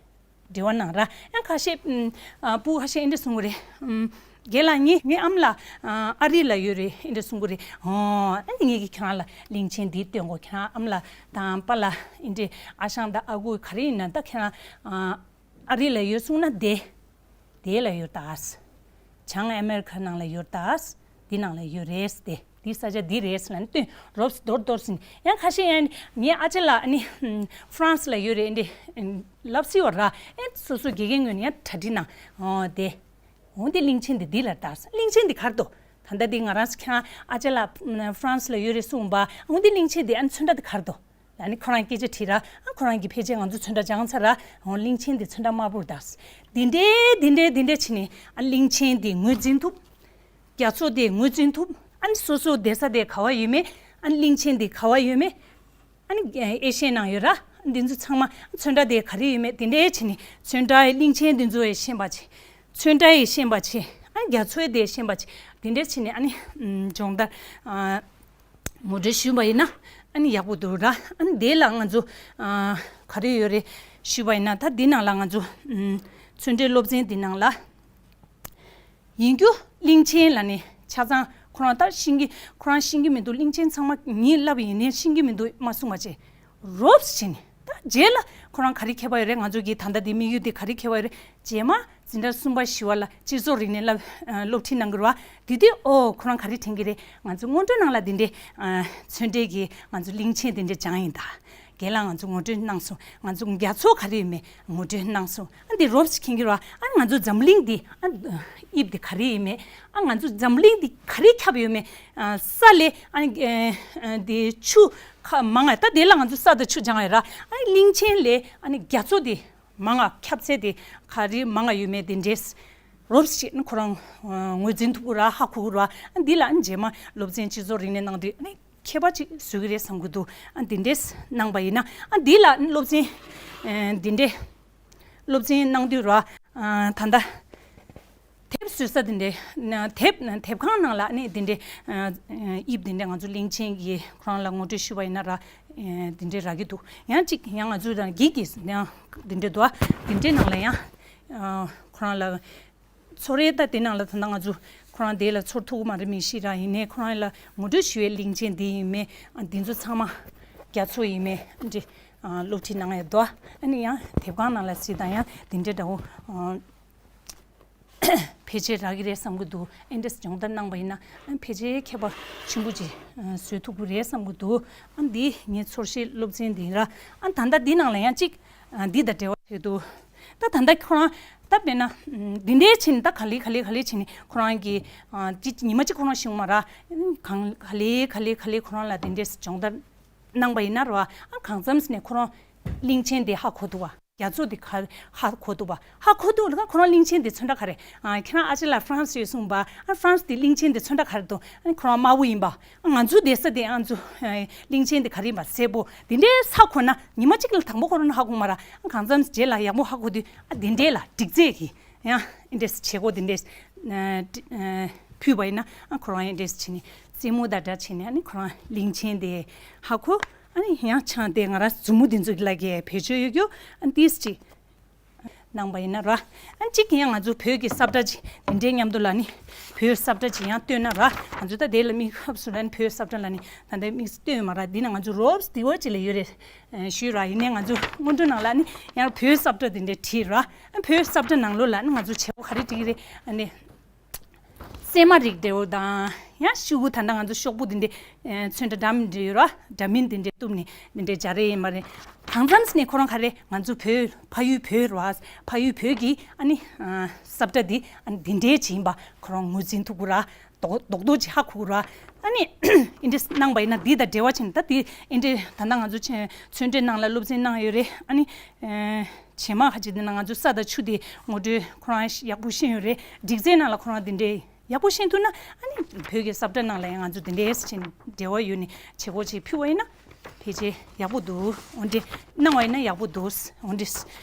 འབྲེལ་བ་གནང་ར། ཡང་ཁ་ཤས་ཨམ་ཨ་སྤུ་ཁ་ཤས་ཨིན་འདྲ་གསུང་གི་རེད། ཨམ་རྒན་ལགས་ངའི་ངའི་ཨམ་ལགས་ཨ་ཨ་རི་ལ་ཡོད་རེད་ཨིན་འདྲ་གསུང་གི་རེད། ཨོ་ཨ་ནི་ངས་ཀྱིས་ཁྱེད་རང་ལ་གླིང་ཆེན་འདི་སྟོན་གོ། ཁྱེད་རང་ཨམ་ལགས་དང་པཱ་ལགས་ཨིན་འདྲ་ཨ་ཞང་དང་ཨ་ཁུ་ག་རེ་ཡིན་ན་ད་ཁྱེད་རང་ཨ་ཨ་རི་ལ་ཡོད་གསུངས་ན་བསྡད། དེ་ལ་ཡོད་ད། བྱང་ཨ་མེ་རི་ཁ་ནང་ལ་ཡོད་ད། འདི་ནང་ལ་ཡོད་རེད་དེ། འདི་ས་ཆ་འདི་རེད་ལབ་ནས་སྟོན་རོབ་མདོར་མདོར་ཟིན། ཡང་ཁ་ཤས་ཡང་ངའི་ཨ་ཅེ་ལགས་ཨ་ནི་ཧུམ་ཧྥ་རན་སི་ལ་ཡོད་རེད་འདི་ལབ་སྲིད་པ་ར། ཨེ་སོ་སོ་དགེ་རྒན་ངོས་ནས་ཡང་གྲ་སྒྲིག་གནང་། ཨོ་དེ། འོ་འདི་གླིང་ཆེན་འདི་འདི་ལ་ད། གླིང་ཆེན་འདི་ག་རེ་འདུག་ད་ལྟ་འདི་ང་རང་ཚོ་ཁྱེད་རང་ཨ་ཅེ་ལགས་ཧུམ་ཧྥ་རན་སི་ལ་ཡོད་རེད་གསུངས་པ། འོ་འདི་གླིང་ཆེན་འདི་ཨ་ནི་ཚོན་ཁྲ་འདི་ག་རེ་འདུག་ཨ་ནི་ཁོ་རང་སྐད་ཆ་དྲིས་ར། ཨ་ཁོ་རང་གིས་ཕལ་ཆེར་ང་ཚོ་ཚོན་ཁྲ་སྦྱངས་ཚར་ར། འོ་གླིང་ཆེན་འདི་ཚོན་ཁྲ་དམར་པོར་གདའ། འདི་འདྲའི་འདི་འདྲའི་འདི་འདྲའི་བྱས་ནས་ཨ་གླིང་ཆེན་འདི་ངོས་འཛིན་ཐུབ། རྒྱ་མཚོ་འདི་ངོས་འཛིན་ཐུབ། ཨ་ནི་སོ་སོ་བསྡད་ས་དེ་ག་བ་ཡོད་མེད། ཨ་ནི་གླིང་ཆེན་འདི་ག་བ་ཡོད་མེད། ཨ་ནི་ཨེ་ཤེ་ནང་ཡོད་ར། འདི་ཚོ་ཚང་མ་ཚོན་ཁྲ་དེ་ག་རེ་ཡོད་མེད་འདི་འདྲའི་བྱས་ནས་ཚོན་ཁྲའི་གླིང་ཆེན་འདི་ཚོ་ཡི་ཤེས་པ་བྱེད། ཚོན་ཁྲའི་ཤེས་པ་བྱེད། ཨ་ནི་རྒྱ་མཚོའི་དེ་ཤེས་པ་བྱེད། འདི་འདྲའི་བྱས་ནས་ཨ་ནི་སྦྱོང་བརྡར་ཨ། ངོ་སྤྲོད་ཞུས་པ་ཡིན་ན་ཨ་ནི་ཡག་པོ་འདུག་ར། ཨ་ནི་དེ་ལ་ང་ཚོ་ཨ་ག་རེ་ཡོད་རེད་ཞུས་པ་ཡིན་ན། ད་འདི་ནང་ལ་ང་ཚོ་ཨམ་ཚོན་ཁྲའི་སློབ་ཚན་འདི་ནང་ལ་ཡིན་རྒྱུ་གླིང་ཆེན་ལབ་ནས་ཆ་ཚང་ཁོ་རང་ད་ཤེས་ཀྱི་ཁོ་རང་ཤེས་ཀྱི་མི་འདུག་གླིང་ཆེན་ཚང་མ་ངས་བསླབས་ཡིན་ནའི་ཤེས་ཀྱི་མི་འདུག་མ་གསུང་བ་བྱས། རོབ་ཙམ་བྱས་ནས་ད་རྗེས་ལ་ཁོ་རང་ག་རེ་མཁས་པ་ཡོད་རེད། ང་ཚོ་གི་ད་ལྟ་འདི་དམིགས་ཡུལ་འདི་ག་རེ་མཁས་པ་ཡོད་རེད། རྗེས་མ་འཛིན་གྲྭ་གསུམ་པ་བཞི་པ་ལ་སྤྱི་ཚོགས་རིག་གནས་བསླབ་ཨ་སློབ་ཁྲིད་གནང་གི་རེད་བ། དེ་དུས་ཨོ་ཁོ་རང་ག་རེ་དྲན་གི་རེད། ང་ཚོ་སྔོན་འགྲོའི་ནང་ལ་འདི་འདྲའི་ཨ་ཚོན་ཁྲའི་གི་ང་ཚོ་གླིང་ཆེན་འདི་འདྲ་སྦྱངས་ཡིན་ད། རྒན་ལགས་ང་ཚོ་ངོ་སྤྲོད་གནང་སོང་། ང་ཚོ་རྒྱ་མཚོ་ག་རེ་ཡོད་མེད་ངོ་སྤྲོད་གནང་སོང་། ཨ་འདི་རོབ་ཙམ་མཁྱེན་གི་རེད་བ། ཨ་ང་ཚོ་འཛམ་གླིང་འདི་ཨ་དབྱིབས་འདི་ག་རེ་ཡོད་མེད། ཨ་ང་ཚོ་འཛམ་གླིང་འདི་ག་རེ་ཁྱབ་ཡོད་མེད། ཨ་ས་ལས་ཨ་ཨ་འདི་ཆུ་ཁ་མང་ང་ད་དེ་ལ་ང་ཚོ་ས་དང་ཆུ་སྦྱངས་ཡོད་ར། ཨ་གླིང་ཆེན་ལས་ཨ་ནི་རྒྱ་མཚོ་འདི་མང་ང་ཁྱབ་ཚད་དེ་ག་རེ་མང་ང་ཡོད་མེད་དེ་འདྲས་རོབ་ཙམ་ཁོ་རང་ངོས་འཛིན་ཐུབ་ཀྱི་ར། ཧ་གོ་གི་ར། ཨ་འདི་ལ་ཨ་རྗེས་མ་སློབ་ཚན་སྤྱི་ཚོགས་རིག་གནས་གནང་དུས་ཨ་ནི་མཁས་པ་ཅིག་བཟོ་གི་རེད་བསམ་གི་འདུག་ཨ་འདི་འདྲས་གནང་པ་ཡིན་ན་ཨ་འདི་ལ་སློབ་ཚན་ཨ་འདི་འདྲས་སློབ་ཚན་གནང་དུས་ར། ཨ་ད་ལྟ་དེབ་བཟོ་ས་འདི་འདྲས་ན་དེབ་དེབ་ཁང་ནང་ལ་ཨ་ནི་འདི་འདྲས་ཨ་དབྱིབས་འདི་འདྲས་ང་ཚོ་གླིང་ཆེན་གྱི་ཁོ་རང་ལ་ངོ་སྤྲོད་ཞུས་པ་ཡིན་ན་ར། ཨ་འདི་འདྲས་རག་གི་འདུག་ཡང་ཅིག་ཡང་ང་ཚོ་རང་གིས་ཀྱིས་ཡང་འདི་འདྲས་འདུག་ཨ་འདི་འདྲས་ནང་ལ་ཡང་ཨ་ཁོ་རང་ལ། ཚོར་ཡས་ད་དེ་ནང་ལ་ད་ལྟ་ང་ཚོ་ཁོ་རང་དེ་ལ་ཚོར་ཐུབ་ཀྱི་མ་རེད་མི་ཤེས་ར། ཡིན་ནའི་ཁོ་རང་ལ་ངོ་སྤྲོད་ཞུ་ཡས་གླིང་ཆེན་འདི་ཡིན་མེད། ཨ་འདི་ཚོ་ཚང་མ་རྒྱ་མཚོ་ཡིན་མེད། འདི་ཨ་སློབ་ཁྲིད་གནང་ཡས་དོ། ཨ་ནི་ཡང་དེབ་ཁང་ནང་ལ་གཟིགས་དང་ཡང་འདི་འདྲའི་འདྲ་བོ་ཨ་ཕལ་ཆེར་རག་གི་རེད་བསམ་གྱི་འདུག་ཨེ་འདྲས་སྦྱོང་བརྡར་གནང་པ་ཡིན་ན་ཨ་ཕལ་ཆེར་ཁྱད་པར་ཆེན་པོ་ཅིག་ཨ་བཟོས་ཐུབ་ཀྱི་རེད་བསམ་གྱི་འདུག་ཨ་འདི་ངའི་ཚོར་ཤེས་སློབ་ཚན་འདི་ར། ཨ་ད་ལྟ་འདི་ནང་ལ་ཡང་གཅིག་ཨ་འདི་དང་འབྲེལ་བ་ཡོད་འདུག་ད་ད་ལྟ་ཁོ་རང་ད་དཔེར་ན་ཨམ་འདི་འདྲའི་ཕྱིན་ད་ག་ལེ་ག་ལེ་ག་ལེ་ཕྱིན་ནས་ཁོ་རང་གི་ཨ་ཅི་ཉི་མ་གཅིག་ཁོ་རང་ཤི་ཡོང་མ་ར། གང་ག་ལེ་ག་ལེ་ག་ལེ་ཁོ་རང་ལ་དེ་འདྲའི་སྦྱོང་བརྡར་གནང་པ་ཡིན་ན་ར། ཨ་གང་འཚམས་ནས་ཁོ་རང་གླིང་ཆེན་དེ་ཧ་གོ་འདུག་བ། རྒྱ་མཚོ་དེ་ག་ཧ་གོ་འདུག་བ། ཧ་གོ་འདུག་ལ་ད་ཁོ་རང་གླིང་ཆེན་དེ་ཚོན་ཁྲ་ག་རེ། ཨ་ཁྱེད་རང་ཨ་ཅེ་ལགས་ཧྥ་རན་སི་ཡོད་གསུངས་པ། ཨ་ཧྥ་རན་སི་དེ་གླིང་ཆེན་དེ་ཚོན་ཁྲ་ག་རེ་འདུག་ཨ་ཁོ་རང་དམར་པོ་ཡིན་པ། ང་ཚོ་བསྡད་ས་དེ་ང་ཚོ་གླིང་ཆེན་དེ་ག་རེ་ཡིན་པ་སེར་པོ་དེ་འདྲའི་ས་གོ་ན་ཉི་མ་གཅིག་ལ་དང་པོ་ཁོ་རང་ཧ་གོ་མ་ར། གང་འཚམ་རྗེས་ལ་ཡག་པོ་ཧ་གོ་དུས་ཨ་དེ་འདྲའི་ལ་སྒྲིག་རྫས་ཀྱི་ཡང་ཨེ་འདྲས་བྱེད་སྒོ་དེ་འདྲས་ཕུལ་བ་ཡིན་ན་ཨ་ཁོ་རང་ཨེ་འདྲས་བྱས་ནས་རྩེད་མོ་དང་འདྲ་བྱས་ནས་ཨ་ནི་ཁོ་རང་གླིང་ཆེན་དེ་ཧ་གོ། ཨ་ནི་ཡང་ཆང་དེ་ང་རང་མཛུབ་མོ་དེ་ཚོ་ལ་གས་བེད་སྤྱོད་ཡོད་རྒྱུ་ཨ་ཏིས་ཅིག་གནང་པ་ཡིན་ན་ར། ཨ་གཅིག་ཡང་ང་ཚོ་བོད་ཀྱི་ས་བཀྲ་ཅིག་འདི་འདྲའི་མཉམ་དུ་ལ་ནི་བོད་ས་བཀྲ་ཅིག་ཡང་སྟོན་ན་ར། ང་ཚོ་ད་དེ་ལ་དམིགས་ཧབ་སུ་ལ་ནི་བོད་ས་བཀྲ་ལ་ནི་ད་ལྟ་དམིགས་སུ་སྟོན་མ་ར། འདི་ན་ང་ཚོ་རོབ་སི་དེ་བ་ཅིག་ལ་ཡོད་རེད་ཞུས་ར། ཡིན་ནའི་ང་ཚོ་སྔོན་འགྲོ་ནང་ལ་ནི་ཡང་བོད་ས་བཀྲ་འདི་འདྲའི་བྲིས་ར། ཨ་བོད་ས་བཀྲ་ནང་ལོགས་ལ་ནི་ང་ཚོ་བྱེད་སྒོ་ག་རེ་བྲིས་ཀྱི་རེད། ཨ་ནི་སྲན་མ་རིགས་འདྲ་བོ་དང་ཡང་ཤོག་བུ་ད་ལྟ་ང་ཚོ་ཤོག་བུ་འདི་འདྲའི་ཚོན་ཁྲ་འདྲ་མིན་འདྲ་ཡོད་ར། འདྲ་མིན་འདི་འདྲའི་གཏུབ་ནས་འདི་འདྲའི་སྦྱར་ཡས་ཡིན་པ་རེད། གང་འཚམས་ནས་ཁོ་རང་ག་རེ་ང་ཚོ་བོད་ཕ་ཡུལ་བོད་ར། ཕ་ཡུལ་བོད་ཀྱི་ཨ་ནི་ས་བཀྲ་འདི་ཨ་ནི་འདི་འདྲའི་ཅིག་ཡིན་པ་ཁོ་རང་ངོས་འཛིན་ཐུབ་ཀྱི་ར། རྡོག་རྡོག་རྡོག་ཅིག་ཧ་གོ་གི་ར། ཨ་ནི་ཨེ་འདྲས་གནང་པ་ཡིན་ན་འདི་དང་འབྲེལ་བ་བྱས་ནས་ད་འདི་ཨེ་འདྲས་ད་ལྟ་ང་ཚོ་ཚོན་ཁྲའི་ནང་ལ་སློབ་ཚན་གནང་ཡོད་རེད། ཨ་ནི་རྗེས་མ་ཁ་ཅིག་འདི་ན་ང་ཚོ་ས་དང་ཆུ་དེ་ངོ་སྤྲོད་ཁོ་རང་ཡག་པོ་ཤེས་ཡོད་རེད། སྒྲིག་རྩལ་ནང་ལ་ཁོ་རང་འདི་འདྲའི་ཡག་པོ་ཤེས་ཐུབ་ན་ཨ་ནི་བོད་ཀྱི་ས་བཀྲ་ནང་ལ་ཡང་ང་ཚོ་འདི་འདྲའི་ཕྱིན་འབྲེལ་བ་ཡོད་ནས་བྱེད་སྒོ་ཅིག་ཕུལ་བ་ཡིན་ན་ཕལ་ཆེར་ཡག་པོ་འདུག་འོན་ཏེ་གནང་བ་ཡིན་ན་ཡག་པོ་འདུག་འོན་ཏེ་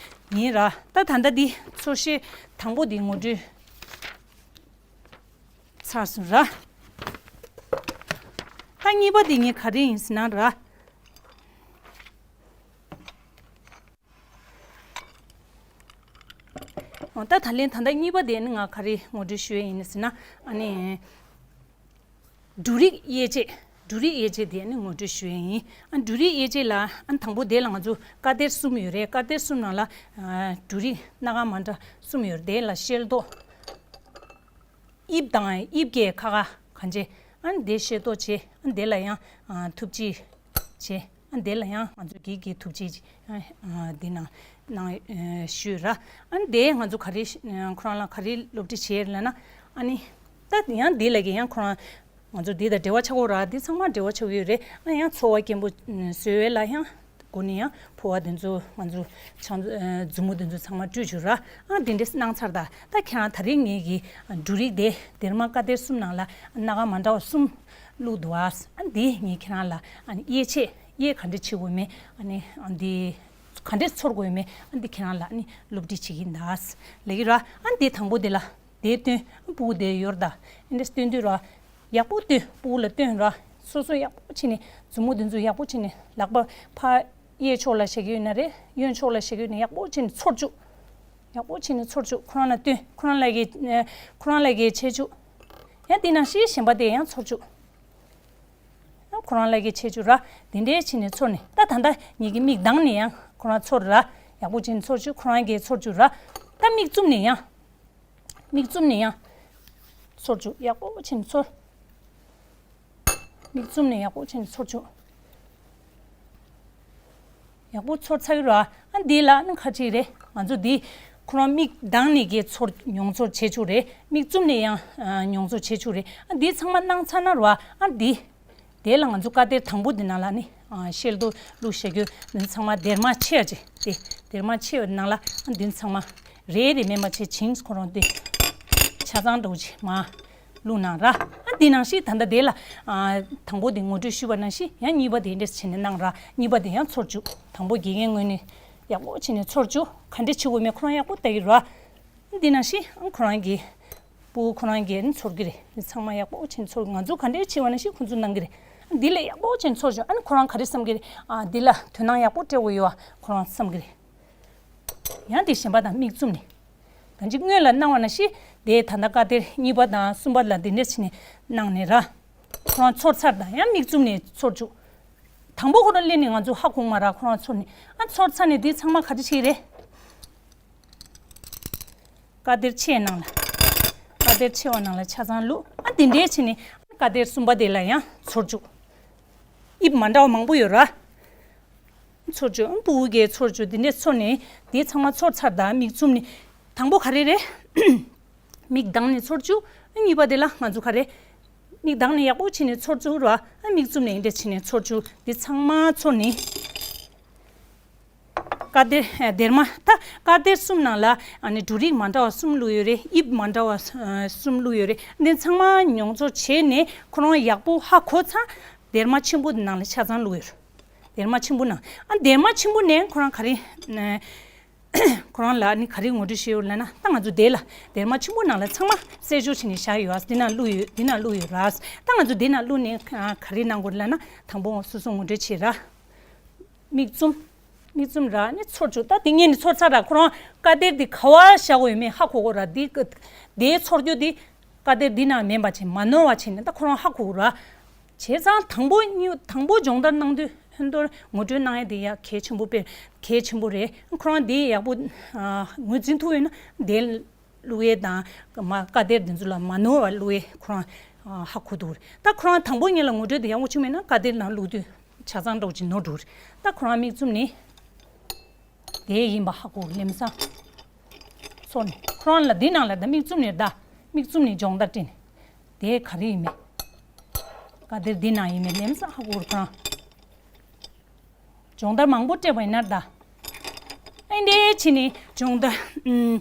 ཡིན་ར། ད་ད་ལྟ་འདི་ཚོར་ཤེས་དང་པོ་འདི་ངོ་སྤྲོད་ ཚར་སོང་ར། ད་གཉིས་པ་དེ་ངས་ག་རེ་ཡིན་ཟེར་ན་ར། འོ་ད་ད་ལན་ད་ལྟ་གཉིས་པ་དེ་ནི་ང་ག་རེ་ངོ་སྤྲོད་ཞུ་ཡ་ཡིན་ཟེར་ན། ཨ་ནི། འབྲུ་རིགས་དབྱེ་འབྱེད། འབྲུ་རིགས་དབྱེ་འབྱེད་དེ་ནི་ངོ་སྤྲོད་ཞུ་ཡ་ཡིན། ཨ་འབྲུ་རིགས་དབྱེ་འབྱེད་ལ་ཨ་དང་པོ་དེ་ལ་ང་ཚོ་ཀ་ཏེར་གསུམ་ཡོད་རེད། ཀ་ཏེར་གསུམ་ནང་ལ་ཨ་འབྲུ་རིགས་སྣ་ཁ་མ་འདྲ་གསུམ་ཡོད་རེད། དེ་ལ་ཤེལ་ཏོག་དབྱིབས་དང་དབྱིབས་ཀྱི་ཁ་ཁ་གང་བྱེད། ཨ་དེ་ཤེལ་ཏོག་བྱེད། ཨ་དེ་ལ་ཡང་ཨ་ཐུག་རྗེས་བྱེད། ཨ་དེ་ལ་ཡང་ང་ཚོ་གི་གི་ཐུག་རྗེས་ཨ་འདི་ནང་ནང་ཨ་ཞུས་ར། ཨ་ནི་དེ་ང་ཚོ་ག་རེ་ཤ་ཨ་ཁོ་རང་ལ་ག་རེ་སློབ་ཁྲིད་བྱས་ལབ་ན། ཨ་ནི་ད་ཡང་དེ་ལ་གི་ཡང་ཁོ་རང་ང་ཚོ་འདི་དང་འབྲེལ་བ་ཆགས་ཀྱི་ཡོད་ར། འདི་ཚང་མ་འབྲེལ་བ་ཆགས་ཀྱི་ཡོད་རེད། ཨ་ཡང་ཚོར་བ་སྐྱེན་པོ་བཟོ་བའི་ལ་ཡང་སྒོ་ནས་ཡང་ཕོར་པ་དེ་ཚོ་ང་ཚོ་ཆང་ཨ་མཛུབ་མོ་དེ་ཚོ་ཚང་མ་བཀྲུས་བཅུག་ར། ཨ་དེ་འདྲས་གནང་ཚར། ད་ད་ཁྱེད་རང་ད་རེས་ངེད་ཀྱི་འབྲུ་རིགས་དེ་སྡེར་མ་ཀ་ཏེར་གསུམ་ནང་ལ་སྣ་ཁ་མ་འདྲ་བ་གསུམ་བླུགས་འདུག་ཨ། ཨ་འདི་ངས་ཁྱེད་རང་ལ་ཨ་ནི་དབྱེ་ཆེད་དབྱེ་ག་འདྲས་བྱེད་དགོས་མེད། ཨ་ནི་ཨ་འདི་ག་འདྲས་ཚོར་དགོས་མེད། ཨ་འདི་ཁྱེད་རང་ལ་ཨ་ནི་སློབ་ཁྲིད་བྱེད་ཀྱི་ཡིན་ད་ལབ་ཀྱི་ར། ཨ་འདི་དང་པོ་དེ་ལ་དེ་སྟོན། ཨ་སྤུ་གུ་དེ་ཡོད་ར། ད་ཨ་འདྲས་སྟོན་དུས་ར་ཡག་པོ་སྟོན། སྤུ་གུ་ལ་སྟོན་ར། སོ་སོ་ཡག་པོ་བྱས་ནས་མཛུབ་མོ་དེ་ཚོ་ཡག་པོ་བྱས་ནས་ལག་པ་ཕར་གཡས་ཕྱོགས་ལ་བཞག་གི་ཡོད་ན་རེད། གཡོན་ཕྱོགས་ལ་བཞག་གི་ཡོད་ན་ཡག་པོ་བྱས་ནས་ཚོར་བཅུག་ཡག་པོ་བྱས་ནས་ཚོར་བཅུག་ཁོ་རང་ལ་སྟོན། ཁོ་རང་ལ་གི་ཨ་ཁོ་རང་ལ་གི་བྱེད་བཅུག་ཡང་དེ་ནང་བཞིན་གཞན་པ་དེ་ཡང་ཚོར་བཅུག་ཁོ་རང་ལ་གི་བྱེད་བཅུག་ར། དེ་འདྲའི་བྱས་ནས་ཚོར་ནས། ད་ད་ལྟ་ངེད་ཀྱི་མིག་གདངས་ནས་ཡང་ཁོ་རང་ཚོར་ར། ཡག་པོ་བྱས་ནས་ཚོར་བཅུག་ཁོ་རང་གིས་ཚོར་བཅུག་ར། ད་མིག་བཙུམ་ནས་ཡང་། མིག་བཙུམ་ནས་ཡང་། ཚོར་བཅུག་ཡག་པོ་བྱས་ནས་ཚོར། མིག་བཙུམ་ནས་ཡག་པོ་བྱས་ནས་ཚོར་བཅུག་ཡག་པོ་ཚོར་ཚར་གི་ར། ཨ་འདི་ལ་ནི་ཁ་ཅིག་རེད། ང་ཚོ་འདི་ཁོ་རང་མིག་གདངས་ནས་གི་ཚོར་མྱོང་ཚོར་བྱེད་བཅུག་རེད། མིག་བཙུམ་ནས་ཡང་ཨ་མྱོང་ཚོར་བྱེད་བཅུག་རེད། ཨ་འདི་ཚང་མ་གནང་ཚར་ན་ར། ཨ་འདི་དེ་ལ་ང་ཚོ་ཀ་ཏེར་དང་པོ་འདི་ནང་ལ་ནི་ཨ་ཤེལ་ཏོག་བླུགས་བཞག་རྒྱུ་འདི་ཚང་མ་སྡེར་མ་ཆེ་བ་ཅིག་དེ་སྡེར་མ་ཆེ་བའི་ནང་ལ་ཨ་འདི་ཚང་མ་རེ་རེ་མེད་མ་བྱེད་ཅིང་ཁོ་རང་དེ་ཆ་ཚང་འདྲ་བོ་ཅིག་མ་བླུགས་གནང་ར། ཨ་འདི་ནང་བཞིན་ད་ལྟ་དེ་ལ་ཨ་དང་པོ་དེ་ངོ་སྤྲོད་ཞུས་པ་ནང་བཞིན་ཡང་གཉིས་པ་དེ་འདྲས་བྱས་ནས་གནང་ར། གཉིས་པ་དེ་ཡང་ཚོར་བཅུག་དང་པོ་དགེ་རྒན་ངོས་ནས་ཡག་པོ་བྱས་ནས་ཚོར་བཅུག་ག་འདྲས་བྱེད་དགོས་མེད་ཁོ་རང་ཡག་པོ་ལྟ་གི་ར། འདི་ནང་བཞིན་ཨ་ཁོ་རང་གིས་སྤུ་གུ་ཁོ་རང་གིས་ནི་ཚོར་གི་རེད། འདི་ཚང་མ་ཡག་པོ་བྱས་ནས་ཚོར། ང་ཚོ་ག་འདྲས་བྱས་པ་ནང་བཞིན་ཁོ་ཚོ་གནང་གི་རེད། འདི་ལས་ཡག་པོ་བྱས་ནས་ཚོར་བྱུང་། ཨ་ནི་ཁོ་རང་ག་རེ་བསམ་གི་རེད། ཨ་འདི་ལ་དོ་སྣང་ཡག་པོ་སྤྲད་དགོས་ཡོད་ཨ་ཁོ་རང་བསམ་གི་རེད། ཡང་དེ་གཞན་པ་དང་མིག་བཙུམ་ནས། ད་ཅི་སྔོན་ལ་གནང་བ་ནང་བཞིན་དེ་ད་ལྟ་ཀ་ཏེར་གཉིས་པ་དང་གསུམ་པ་ལ་འདི་འདྲས་བྱས་ནས་གནང་ནས་ར། ཁོ་རང་ཚོར་ཚར་དང་ཡང་མིག་བཙུམ་ནས་ཚོར་བཅུག་དང་པོ་ཁོ་རང་སླེབས་ནས་ང་ཚོ་ཧ་གོ་མ་ར། ཁོ་རང་ཚོར་ནས་ཨ་ཚོར་ཚར་ནས་འདི་ཚང་མ་ག་རེ་བྱེད་རེད། ཀ་ཏེར་ཆེ་ནང་ལ། ཀ་ཏེར་ཆེ་བ་ནང་ལ་ཆ་ཚང་བླུགས། ཨ་དེ་འདྲའི་ཕྱི་ནས་ཀ་ཏེར་གསུམ་པ་དེ་ལ་ཡང་ཚོར་བཅུག་དབྱིབས་མ་འདྲ་བ་མང་པོ་ཡོད་ར། ཚོར་བཅུག་ཨ་སྤུ་གུ་གིས་ཚོར་བཅུག་དེ་འདྲས་ཚོར་ནས་དེ་ཚང་མ་ཚོར་ཚར་དང་མིག་བཙུམ་ནས། དང་པོ་ག་རེ་རེད། མིག་གདངས་ནས་ཚོར་བཅུག་ཨ་གཉིས་པ་དེ་ལ་ང་ཚོ་ག་རེ། མིག་གདངས་ནས་ཡག་པོ་ཕྱི་ནས་ཚོར་བཅུག་ར། ཨ་མིག་བཙུམ་ནས་འདི་འདྲས་ཕྱི་ནས་ཚོར་བཅུག་དེ་ཚང་མ་ཚོར་ནས། ཀ་ཏེར་སྡེར་མ་ད་ཀ་ཏེར་གསུམ་ནང་ལ་ཨ་ནི་འབྲུ་རིགས་མ་འདྲ་བ་གསུམ་བླུགས་ཡོད་རེད། དབྱིབས་མ་འདྲ་བ་གསུམ་བླུགས་ཡོད་རེད། འདི་ཚང་མ་མྱོང་ཚོར་བྱས་ནས་ཁོ་རང་ཡག་པོ་ཧ་གོ་ཚར། སྡེར་མ་ཆེན་པོ་ནང་ལ་ཆ་ཚང་བླུགས་ཡོད་རེད། སྡེར་མ་ཆེན་པོ་ནང་ཨ་སྡེར་མ་ཆེན་པོ་ནས་ཁོ་རང་ག་རེ་ཁོ་རང་ལ་ནི་ག་རེ་ངོ་སྤྲོད་བྱས་ཡོད་ལབ་ན། ད་ང་ཚོ་དེ་ལ་སྡེར་མ་ཆེན་པོ་ནང་ལ་ཚང་མ་གསལ་བྱེད་བྱས་ནས་བཞག་ཡོད་ཨ། འདི་ནང་བླུགས་ཡོད། འདི་ནང་བླུགས་ཡོད་ར། ད་ང་ཚོ་འདི་ནང་བླུགས་ནས་ག་རེ་གནང་དགོས་ལབ་ན། དང་པོ་སོ་སོ་ངོ་སྤྲོད་བྱེད་ར། མིག་བཙུམ། མིག་བཙུམ་ར་ནི་ཚོར་བཅུག་ད་དེ་ངས་ནི་ཚོར་ཚར་ར། ཁོ་རང་ཀ་ཏེར་འདི་ག་བ་བཞག་དགོས་ཡོད་མེད་ཧ་གོ་གོ་ར། འདི་ཀ་དེའི་ཚོར་རྒྱུ་འདི་ཀ་ཏེར་འདི་ནང་མེད་པ་བྱས་མ་ནོར་བ་བྱས་ནས་ད་ཁོ་རང་ཧ་གོ་གོ་ར། བྱས་ཙང་དང་པོ་གཉིས་དང་པོ་སྦྱོང་བརྡར་གནང་དུས་ཧོན་ཏོར་ངོ་སྤྲོད་གནང་ཡ་དེ་ཡ་གལ་ཆེན་པོ་དཔེ་གལ་ཆེན་པོ་རེད། ཁོ་རང་འདི་ཡག་པོ་ངོས་འཛིན་ཐུབ་ཡོད་ན་དེ། བླུགས་ཡས་དང་མ་ཀ་ཏེར་འདི་ཚོ་ལ་མ་ནོར་བ་བླུགས་ཡས་ཁོ་རང་ཧ་གོ་འདུག་ད་ཁོ་རང་དང་པོ་ཉིད་ལ་ངོ་སྤྲོད་དེ་ཡག་པོ་བྱུང་མེད་ན་ཀ་ཏེར་ནང་བླུགས་དུས་ཆ་ཚང་འདྲ་བོ་ཅིག་ནོར་འགྲོ་རེད། ད་ཁོ་རང་མིག་བཙུམ་ནས་དེ་ཡིན་པ་ཧ་གོ་ལེམ་སང་ཚོར་ནས་ཁོ་རང་ལ་འདི་ནང་ལ་ད་མིག་བཙུམ་ནས་ད་མིག་བཙུམ་ནས་སྦྱོང་བརྡར་སྤྲད་ནས་དེ་ག་རེ་ཡིན་མེད། ཀ་ཏེར་འདི་ནང་ཡིན་མེད་ལེམ་སང་ཧ་གོ་རེད་ཁོ་རང་། སྦྱོང་བརྡར་མང་པོ་སྤྲད་པ་ཡིན་ན་ད། ཨེ་འདྲའི་ཕྱི་ནས་སྦྱོང་བརྡར།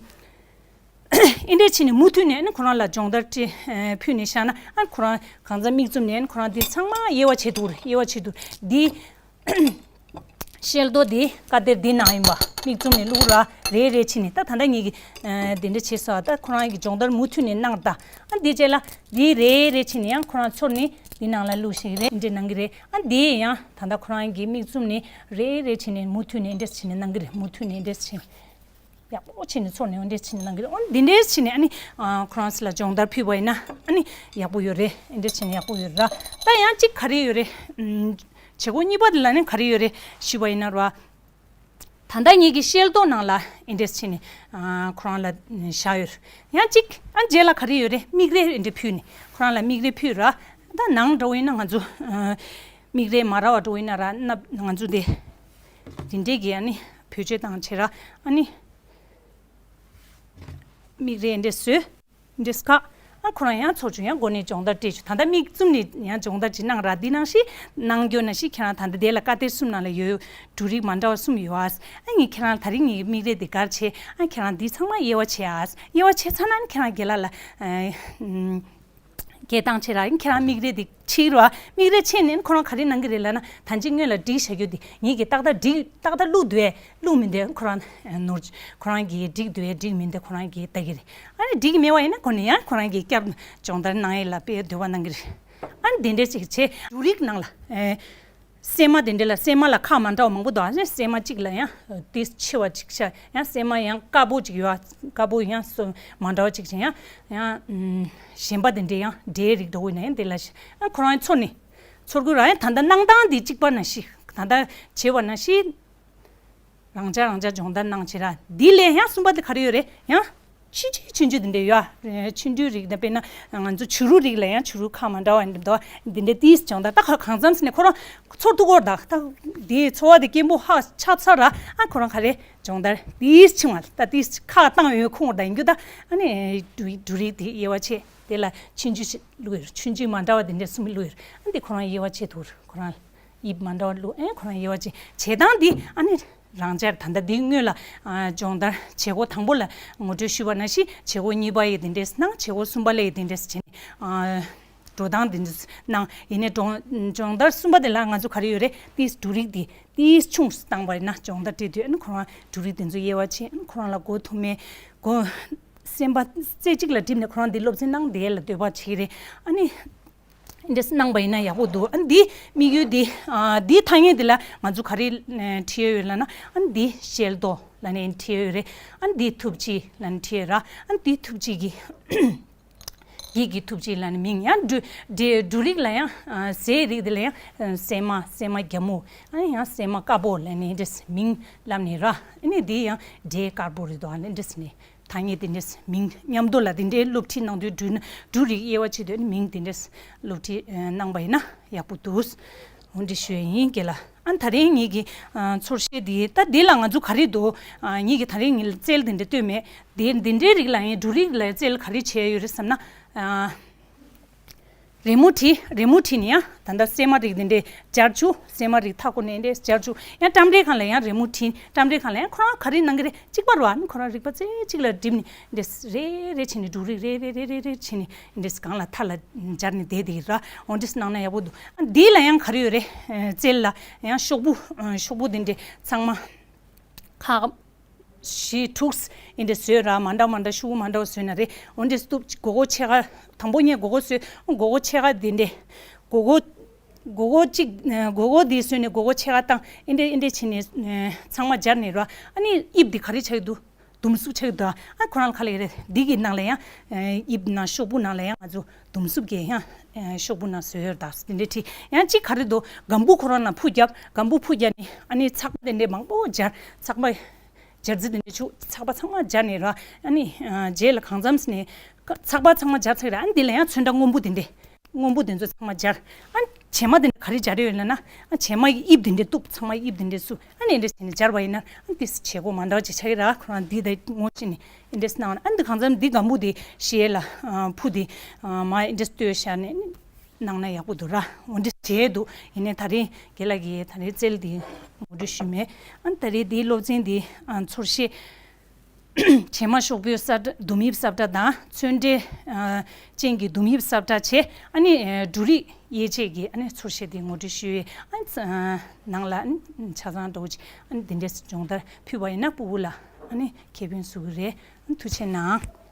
ཨེ་འདྲའི་ཕྱི་ནས་མུ་མཐུད་ནས་ཨ་ནི་ཁོ་རང་ལ་སྦྱོང་བརྡར་སྤྲད་ཕུལ་ནས་བཞག་ན་ཨ་ཁོ་རང་གང་ཚ་མིག་བཙུམ་ནས་ཨ་ནི་ཁོ་རང་འདི་ཚང་མ་དབྱེ་བ་བྱེད་ཐུབ་རེད། དབྱེ་བ་བྱེད་ཐུབ་འདི། ཤེལ་རྡོ་འདི་ཀ་དེར་འདི་ནང་ཡིན་པ་དམིགས་བཙུམ་ནས་བླུགས་ར། རེ་རེ་བྱས་ནས་ད་ད་ལྟ་ངེད་ཀྱིས་ཨ་འདི་འདྲ་བྱས་སོང་། ད་ཁོ་རང་གི་སྦྱོང་བརྡར་མུ་མཐུད་ནས་གནང་། ད་ཨ་འདི་རྗེས་ལ་འདི་རེ་རེ་བྱས་ནས་ཡང་ཁོ་རང་ཚོར་ནས་འདི་ནང་ལ་བླུགས་ཤིག་རེ་འདྲ་གནང་གི་རེད། ཨ་འདི་ཡང་ད་ལྟ་ཁོ་རང་གི་དམིགས་བཙུམ་ནས་རེ་རེ་བྱས་ནས་མུ་མཐུད་ནས་འདྲ་བྱས་ནས་གནང་གི་རེད། མུ་མཐུད་ནས་འདྲ་བྱས་ནས། ཡག་པོ་བྱས་ནས་ཚོར་ནས་འོ་འདྲས་བྱས་ནས་གནང་གི་རེད། འོ་འདི་འདྲས་བྱས་ནས་ཨ་ནི་ཨ་ཁོ་རང་ཚོ་ལ་སྦྱོང་བརྡར་ཕུལ་བ་ཡིན་ན་ཨ་ནི་ཡག་པོ་ཡོད་རེད། འདི་འདྲས་བྱས་ནས་ཡག་པོ་ཡོད་རེད་ར། ད་ཡང་གཅིག་ག་རེ་ཡོད་རེད། ཨམ། བྱེད་སྒོ་གཉིས་པ་དེ་ལ་ནི་ག་རེ་ཡོད་རེད་ཞུས་པ་ཡིན་ན་ར། ད་ལྟ་ངེད་ཀྱི་ཤེལ་རྡོ་ནང་ལ་འདི་འདྲས་བྱས་ནས་ཨ་ཁོ་རང་ལ་བཞག་ཡོད་རེད། ཡང་གཅིག་ཨ་རྗེས་ལ་ག་རེ་ཡོད་རེད། མིག་རས་འདི་འདྲས་ཕུལ་ནས་ཁོ་རང་ལ་མིག་རས་ཕུལ་ར། ད་ནང་འགྲོ་ཡིན་ན་ང་ཚོ་ཨ་མིག་རས་མ་རག་པ་འགྲོ་ཡིན་ན་ར། ན་ང་ཚོ་དེ་འདི་འདྲས་ཀྱི་ཨ་ནི་བེད་སྤྱོད་བཏང་བྱས་ར། ཨ་ནི་མིག་རས་འདི་བཟོས། འདི་སྐ་ཨ་ཁོ་རང་ཡང་ཚོར་བྱུང་། ཡང་འགོ་ནས་སྦྱོང་བརྡར་སྤྲད་བྱུང་། ད་ལྟ་མིག་བཙུམ་ནས་ཡང་སྦྱོང་བརྡར་ཅིག་གནང་ར། འདི་ནང་བཞིན་གནང་རྒྱུ་ནང་བཞིན་ཁྱེད་རང་ད་ལྟ་དེ་ལ་ཀ་དེར་གསུམ་ནང་ལ་ཡོད་འབྲུ་རིགས་མ་འདྲ་བ་གསུམ་ཡོད་ཨ། ཨ་ངས་ཁྱེད་རང་ད་རིང་ངའི་མིག་རས་འདི་གར་བྱས། ཨ་ཁྱེད་རང་འདི་ཚང་མ་དབྱེ་བ་ཕྱེ་ཨ། དབྱེ་བ་ཕྱེ་ཚར་ན་ཨ་ཁྱེད་རང་རྒན་ལགས་ལ་ཨ་ཨམ། སྐད་བཏང་བྱས་ར། ཨིན་ཁྱེད་རང་མིག་རས་དེ་ཕྱིས་ར། མིག་རས་ཕྱིས་ནས་ཁོ་རང་ག་རེ་གནང་གི་རེད་ལབ་ན། ད་ཅི་སྔོན་ལ་སྒྲིག་བྱ་རྒྱུ་དེ་ངེད་ཀྱིས་ཏག་ཏག་སྒྲིག་ཏག་ཏག་བླུགས་འདུག་བླུགས་མི་འདུག་ཁོ་རང་ནོར་ཁོ་རང་གིས་སྒྲིག་འདུག་སྒྲིག་མི་འདུག་ཁོ་རང་གིས་ལྟ་གི་རེད། ཨ་ནི་སྒྲིག་མེད་པ་ཡིན་ན་ཁོ་ནི་ཡང་ཁོ་རང་གིས་བསྐྱར་སྦྱོང་བརྡར་གནང་ཡས་ལ་དཔེ་འདོད་པ་གནང་གི་རེད། ཨ་ནི་དེ་འདྲས་ཅིག་བྱས། འབྲུ་རིགས་ནང་ལ་ཨེ། སྲན་མ་དེ་འདྲ་ལ་སྲན་མ་ལ་ཁག་མ་འདྲ་བ་མང་པོ་འདུག་ཨ་ནི་སྲན་མ་གཅིག་ལ་ཡང་ཏིས་ཆེ་བ་གཅིག་ཤ་ཡང་སྲན་མ་ཡང་དཀར་པོ་གཅིག་ཡོད། དཀར་པོ་ཡང་སོ་མ་འདྲ་བ་གཅིག་བྱས། ཡང་ཡང་ཨུམ། གཞན་པ་དེ་འདྲ་ཡང་འབྲས་རིགས་འདྲ་བོ་ཡིན་ན་ཡང་དེ་ལ་ཤ་ཡང་ཁོ་རང་ཚོར་ནས་ཚོར་དགོས་ར། ཡང་ད་ལྟ་གནང་སྟངས་དེ་གཅིག་པ་ནང་བཞིན། ད་ལྟ་བྱས་པ་ནང་བཞིན་རང་འཇགས་རང་འཇགས་སྦྱོང་བརྡར་གནང་བྱས་ར། འདི་ལས་ཡང་གསུམ་པ་དེ་ག་རེ་ཡོད་རེད། ཡང་ཆུང་ཆུང་ཆུང་ཆུང་དེ་འདྲ་ཡོད། ཆུང་ཆུང་རིགས་དང་དཔེར་ན་ང་ཚོ་བྱུ་རུ་རིགས་ལ་ཡང་བྱུ་རུ་ཁག་མ་འདྲ་བ་འདི་འདྲ་ཏིས་སྦྱོང་བརྡར། ད་ག་གང་འཚམས་ནས་ཁོ་རང་ཚོར་ཐུག་གོ་ད། ད་དེའི་ཚོར་བ་དེ་སྐྱེན་པོ་ཧ་ཆགས་ཚར་ར། ཨ་ཁོ་རང་ག་རེ་སྦྱོང་བརྡར་ཏིས་ཆུང་བ་ད་ཏིས་ཁག་བཏང་ཡོད་ཁུངས་ད་ཡིན་རྒྱུ་ད། ཨ་ནི་འབྲུ་འབྲུ་རིགས་དེ་དབྱེ་བ་ཕྱེ། དེ་ལ་ཆུང་ཆུང་ཞིག་བླུགས་ཡོད། ཆུང་ཆུང་མ་འདྲ་བ་དེ་འདྲ་གསུམ་བླུགས་ཡོད། ཨ་འདི་ཁོ་རང་དབྱེ་བ་ཕྱེ་ཐུབ་རེད། ཁོ་རང་དབྱིབས་མ་འདྲ་བ་བླུགས། ཨེ་ཁོ་རང་དབྱེ་བ་ཕྱེ་བྱེད་སྟངས་འདི་ཨ་ནི་རང་འཇགས། ད་ལྟ་འདི་སྔོན་ལ་ཨ་སྦྱོང་བརྡར་བྱེད་སྒོ་དང་པོ་ལ་ངོ་སྤྲོད་ཞུས་པ་ནང་བཞིན་བྱེད་སྒོ་གཉིས་པ་ཡི་དེ་འདྲས་གནང་། བྱེད་སྒོ་གསུམ་པ་ལ་ཡི་དེ་འདྲས་བྱས་ནས་ཨ་འགྲོ་སྟངས་དེ་འདྲས་གནང་། ཡིན་ནའི་སྦྱོང་སྦྱོང་བརྡར་གསུམ་པ་དེ་ལ་ང་ཚོ་ག་རེ་ཡོད་རེད། ཏིས་འབྲུ་རིགས་དེ་ཏིས་ཆུང་བཏང་བ་ཡིན་ན་སྦྱོང་བརྡར་སྤྲད་དུས་ཨ་ནི་ཁོ་རང་འབྲུ་རིགས་དེ་ཚོ་དབྱེ་བ་ཕྱེ། ཨ་ནི་ཁོ་རང་ལ་མགོ་ཐུག་མེད་མགོ་སེམས་པ་རྩེ་གཅིག་ལ་སྒྲིམ་ནས་ཁོ་རང་འདི་སློབ་ཚན་གནང་བསྡད་ལ་འདོད་པ་བྱེད་ཀྱི་རེད། ཨ་ནི་འདྲས་གནང་པ་ཡིན་ན་ཡག་པོ་འདུག་ཨ་ནི་འདི་དམིགས་ཡུལ་འདི་ཨ་འདི་ཐ་སྙད་འདི་ལ་ང་ཚོ་ག་རེ་ཨ་བྲིས་ཡོད་ལབ་ན། ཨ་ནི་འདི་ཤེལ་རྡོ་ལབ་ནས་བྲིས་ཡོད་རེད། ཨ་ནི་འདི་ཐུག་རྗེས་ལབ་ནས་བྲིས་ཡོད་ར། ཨ་ནི་འདི་ཐུག་རྗེས་ཀྱི་ཡིད་ཀྱི་ཐུག་རྗེས་ལབ་ནས་མིང་ཡང་འབྲུ་འབྲུ་འབྲུ་རིགས་ལ་ཡང་ཟས་རིགས་འདི་ལ་ཡང་སྲན་མ་སྲན་མ་རྒྱ་སྨུག་ཨ་ནི་ཡང་སྲན་མ་དཀར་པོ་ལབ་ནས་འདྲས་མིང་ལབ་ནས་ར། ཨ་ནི་འདི་ཡང་འབྲས་དཀར་པོ་རེད་འདུག་ཨ་ནི་འདྲས་ནས། ཐ་སྙད་དེ་འདྲས་མིང་མཉམ་དུ་ལ་དེ་འདྲའི་སློབ་ཁྲིད་གནང་དུས་འབྲུ་འབྲུ་རིགས་དབྱེ་བ་ཕྱེ་དུས་མིང་དེ་འདྲས་སློབ་ཁྲིད་གནང་པ་ཡིན་ན་ཡག་པོ་འདུག་འོ་འདི་ཞུ་ཡ་ཡིན་རྒན་ལགས། ཨ་ད་རིང་ངེད་ཀྱི་ཚོར་ཤེས་འདི་ད་འདི་ལ་ང་ཚོ་ག་རེ་འདུག་ངེད་ཀྱི་ད་རིང་ངེད་ལ་རྩལ་དེ་འདྲ་སྟོན་མེད། དེ་འདི་འདྲའི་རིགས་ལ་ངས་འབྲུ་རིགས་ལ་རྩལ་ག་རེ་བྱས་ཡོད་རེད་བསམ་ན། རི་མོ་བྲིས། རི་མོ་བྲིས་ནས་ཡང་ད་ལྟ་སྲན་མ་རིགས་འདི་འདྲས་སྦྱར་བཅུག་སྲན་མ་རིགས་མཐའ་སྐོར་ནས་འདྲས་སྦྱར་བཅུག་ཡང་ཊམ་རའི་སྒང་ལ་ཡང་རི་མོ་བྲིས། ཊམ་རའི་སྒང་ལ་ཡང་ཁོ་རང་ག་རེ་གནང་གི་རེད། གཅིག་པ་རེད་བ། ཨ་ནི་ཁོ་རང་རིག་པ་རྩེ་གཅིག་ལ་བསྒྲིམས་ནས་འདྲས་རེ་རེ་བྱས་ནས་འབྲུ་རིགས་རེ་རེ་རེ་རེ་རེ་བྱས་ནས་འདྲས་སྒང་ལ་མཐའ་ལ་སྦྱར་ནས་བསྡད་དེ་ར། འོ་འདྲས་གནང་ན་ཡག་པོ་འདུག་ཨ་འདི་ལ་ཡང་ག་རེ་ཡོད་རེད། རྩལ་ལ་ཡང་ཤོག་བུ་ཤོག་བུ་འདི་འདྲས་ཚང་མ་ཁག་བཞི་དྲུག་འདི་འདྲས་བཟོས་ར། མ་འདྲ་མ་འདྲ་ཤོག་བུ་མ་འདྲ་བ་བཟོས་ན་རེད། འོ་འདྲས་བཏུབ། སྒོར་སྒོར་ཕྱེད་ཀ་དང་པོ་ངས་སྒོར་སྒོར་བཟོས། སྒོར་སྒོར་ཕྱེད་ཀ་འདི་འདྲས་སྒོར་སྒོར་སྒོར་སྒོར་གཅིག་སྒོར་སྒོར་འདི་བཟོས་ནས་སྒོར་སྒོར་ཕྱེད་ཀ་བཏང་། འདི་འདྲས་འདི་འདྲས་བྱས་ནས་ཚང་མ་སྦྱར་ནས་ར། ཨ་ནི་དབྱིབས་འདི་ག་རེ་ཆགས་ཀྱི་འདུག་ཟླུམ་གཟུགས་ཆགས་ཀྱི་འདུག་ཨ་ཁོ་རང་ལ་ཁ་ལ་ཡ་རེད། འདི་གི་ནང་ལ་ཡང་དབྱིབས་ནང་ཤོག་བུ་ནང་ལ་ཡང་ང་ཚོ་ཟླུམ་གཟུགས་ཀྱི་ཡང་ཤོག་བུ་ནང་བཟོས་ཡོད་ད། འདི་འདྲས་བྲིས། ཡང་གཅིག་ག་རེ་འདུག་སྒམ་པོ་ཁོ་རང་ནང་ཕུ་བརྒྱབ། སྒམ་པོ་ཕུ་བརྒྱབ་ནས་ཨ་ནི་ཚགས་པ་འདི་འདྲས་མང་པོ་སྦྱར། ཚགས་པ་སྦྱར་རྩི་དེ་འདྲ་བྱུག་ཚགས་པ་ཚང་མ་སྦྱར་ནས་ར། ཨ་ནི་རྗེས་ལ་གང་འཚམས་ནས་ཚགས་པ་ཚང་མ་སྦྱར་ཚར་ར། ཨ་ནི་འདི་ལ་ཡང་ཚོན་ཁྲ་སྔོན་པོ་དེ་འདྲས་སྔོན་པོ་དེ་ཚོ་ཚང་མ་སྦྱར། ཨ་ནི་བྱེ་མ་དེ་འདྲ་ག་རེ་སྦྱར་ཡོད་ལབ་ན། ཨ་བྱེ་མ་ཡི་དབྱིབས་དེ་འདྲས་གཏུབ། ཚང་མ་དབྱིབས་དེ་འདྲས་བཙུགས། ཨ་ནི་འདྲས་བྱས་ནས་སྦྱར་བ་ཡིན་ན་ཨ་ནི་དེ་བྱེད་སྒོ་མ་འདྲ་བ་ཅིག་ཆགས་ཀྱི་ར། ཁོ་རང་འདི་ད་ངོ་ཤེས་ནས་འདྲས་གནང་བ་ན། ཨ་ནི་འདི་གང་འཚམས་འདི་སྒམ་པོ་དེ་ཞལ་ལ་ཕུ་དེ་མ་འདྲས་ལྟོས་བཞག་ནས། གནང་ན་ཡག་པོ་འདུག་ར། འོ་འདྲ་བྱས་འདུག་ཡིན་ནའི་ད་རེས་རྒན་ལགས་ཀྱིས་ད་རེས་རྩལ་འདི་ངོ་སྤྲོད་ཞུས་མེད། ཨ་ནི་ད་རེས་འདིའི་སློབ་ཚན་འདི་ཨ་ཚོར་ཤེས། བྱེ་མ་ཤོག་བུའི་ས་ཁྲ་ཟླུམ་དབྱིབས་ས་ཁྲ་དང་ཚོན་ཁྲའི་ཨ་ཅན་གྱི་ཟླུམ་དབྱིབས་ས་ཁྲ་བྱས། ཨ་ནི་ཨ་འབྲུ་རིགས་ དབྱེ་འབྱེད་ཀྱི་ཨ་ནི་ཚུལ་བཤད་དེ་ངོ་སྤྲོད་ཞུས། ཨ་ནི་ཚ་ནང་ལ་ཨ་ནི་ཆ་ཚང་འདྲ་བོ་ཅིག་ཨ་ནི་འདི་འདྲས་སྦྱོང་བརྡར་ཕུལ་བ་ཡིན་ན་སྤུ་གུ་ལ་ཨ་ནི་ཁེ་ཕན་བཟོ་གི་རེད། ཨ་ནི་ཐུགས་རྗེ་གནང་།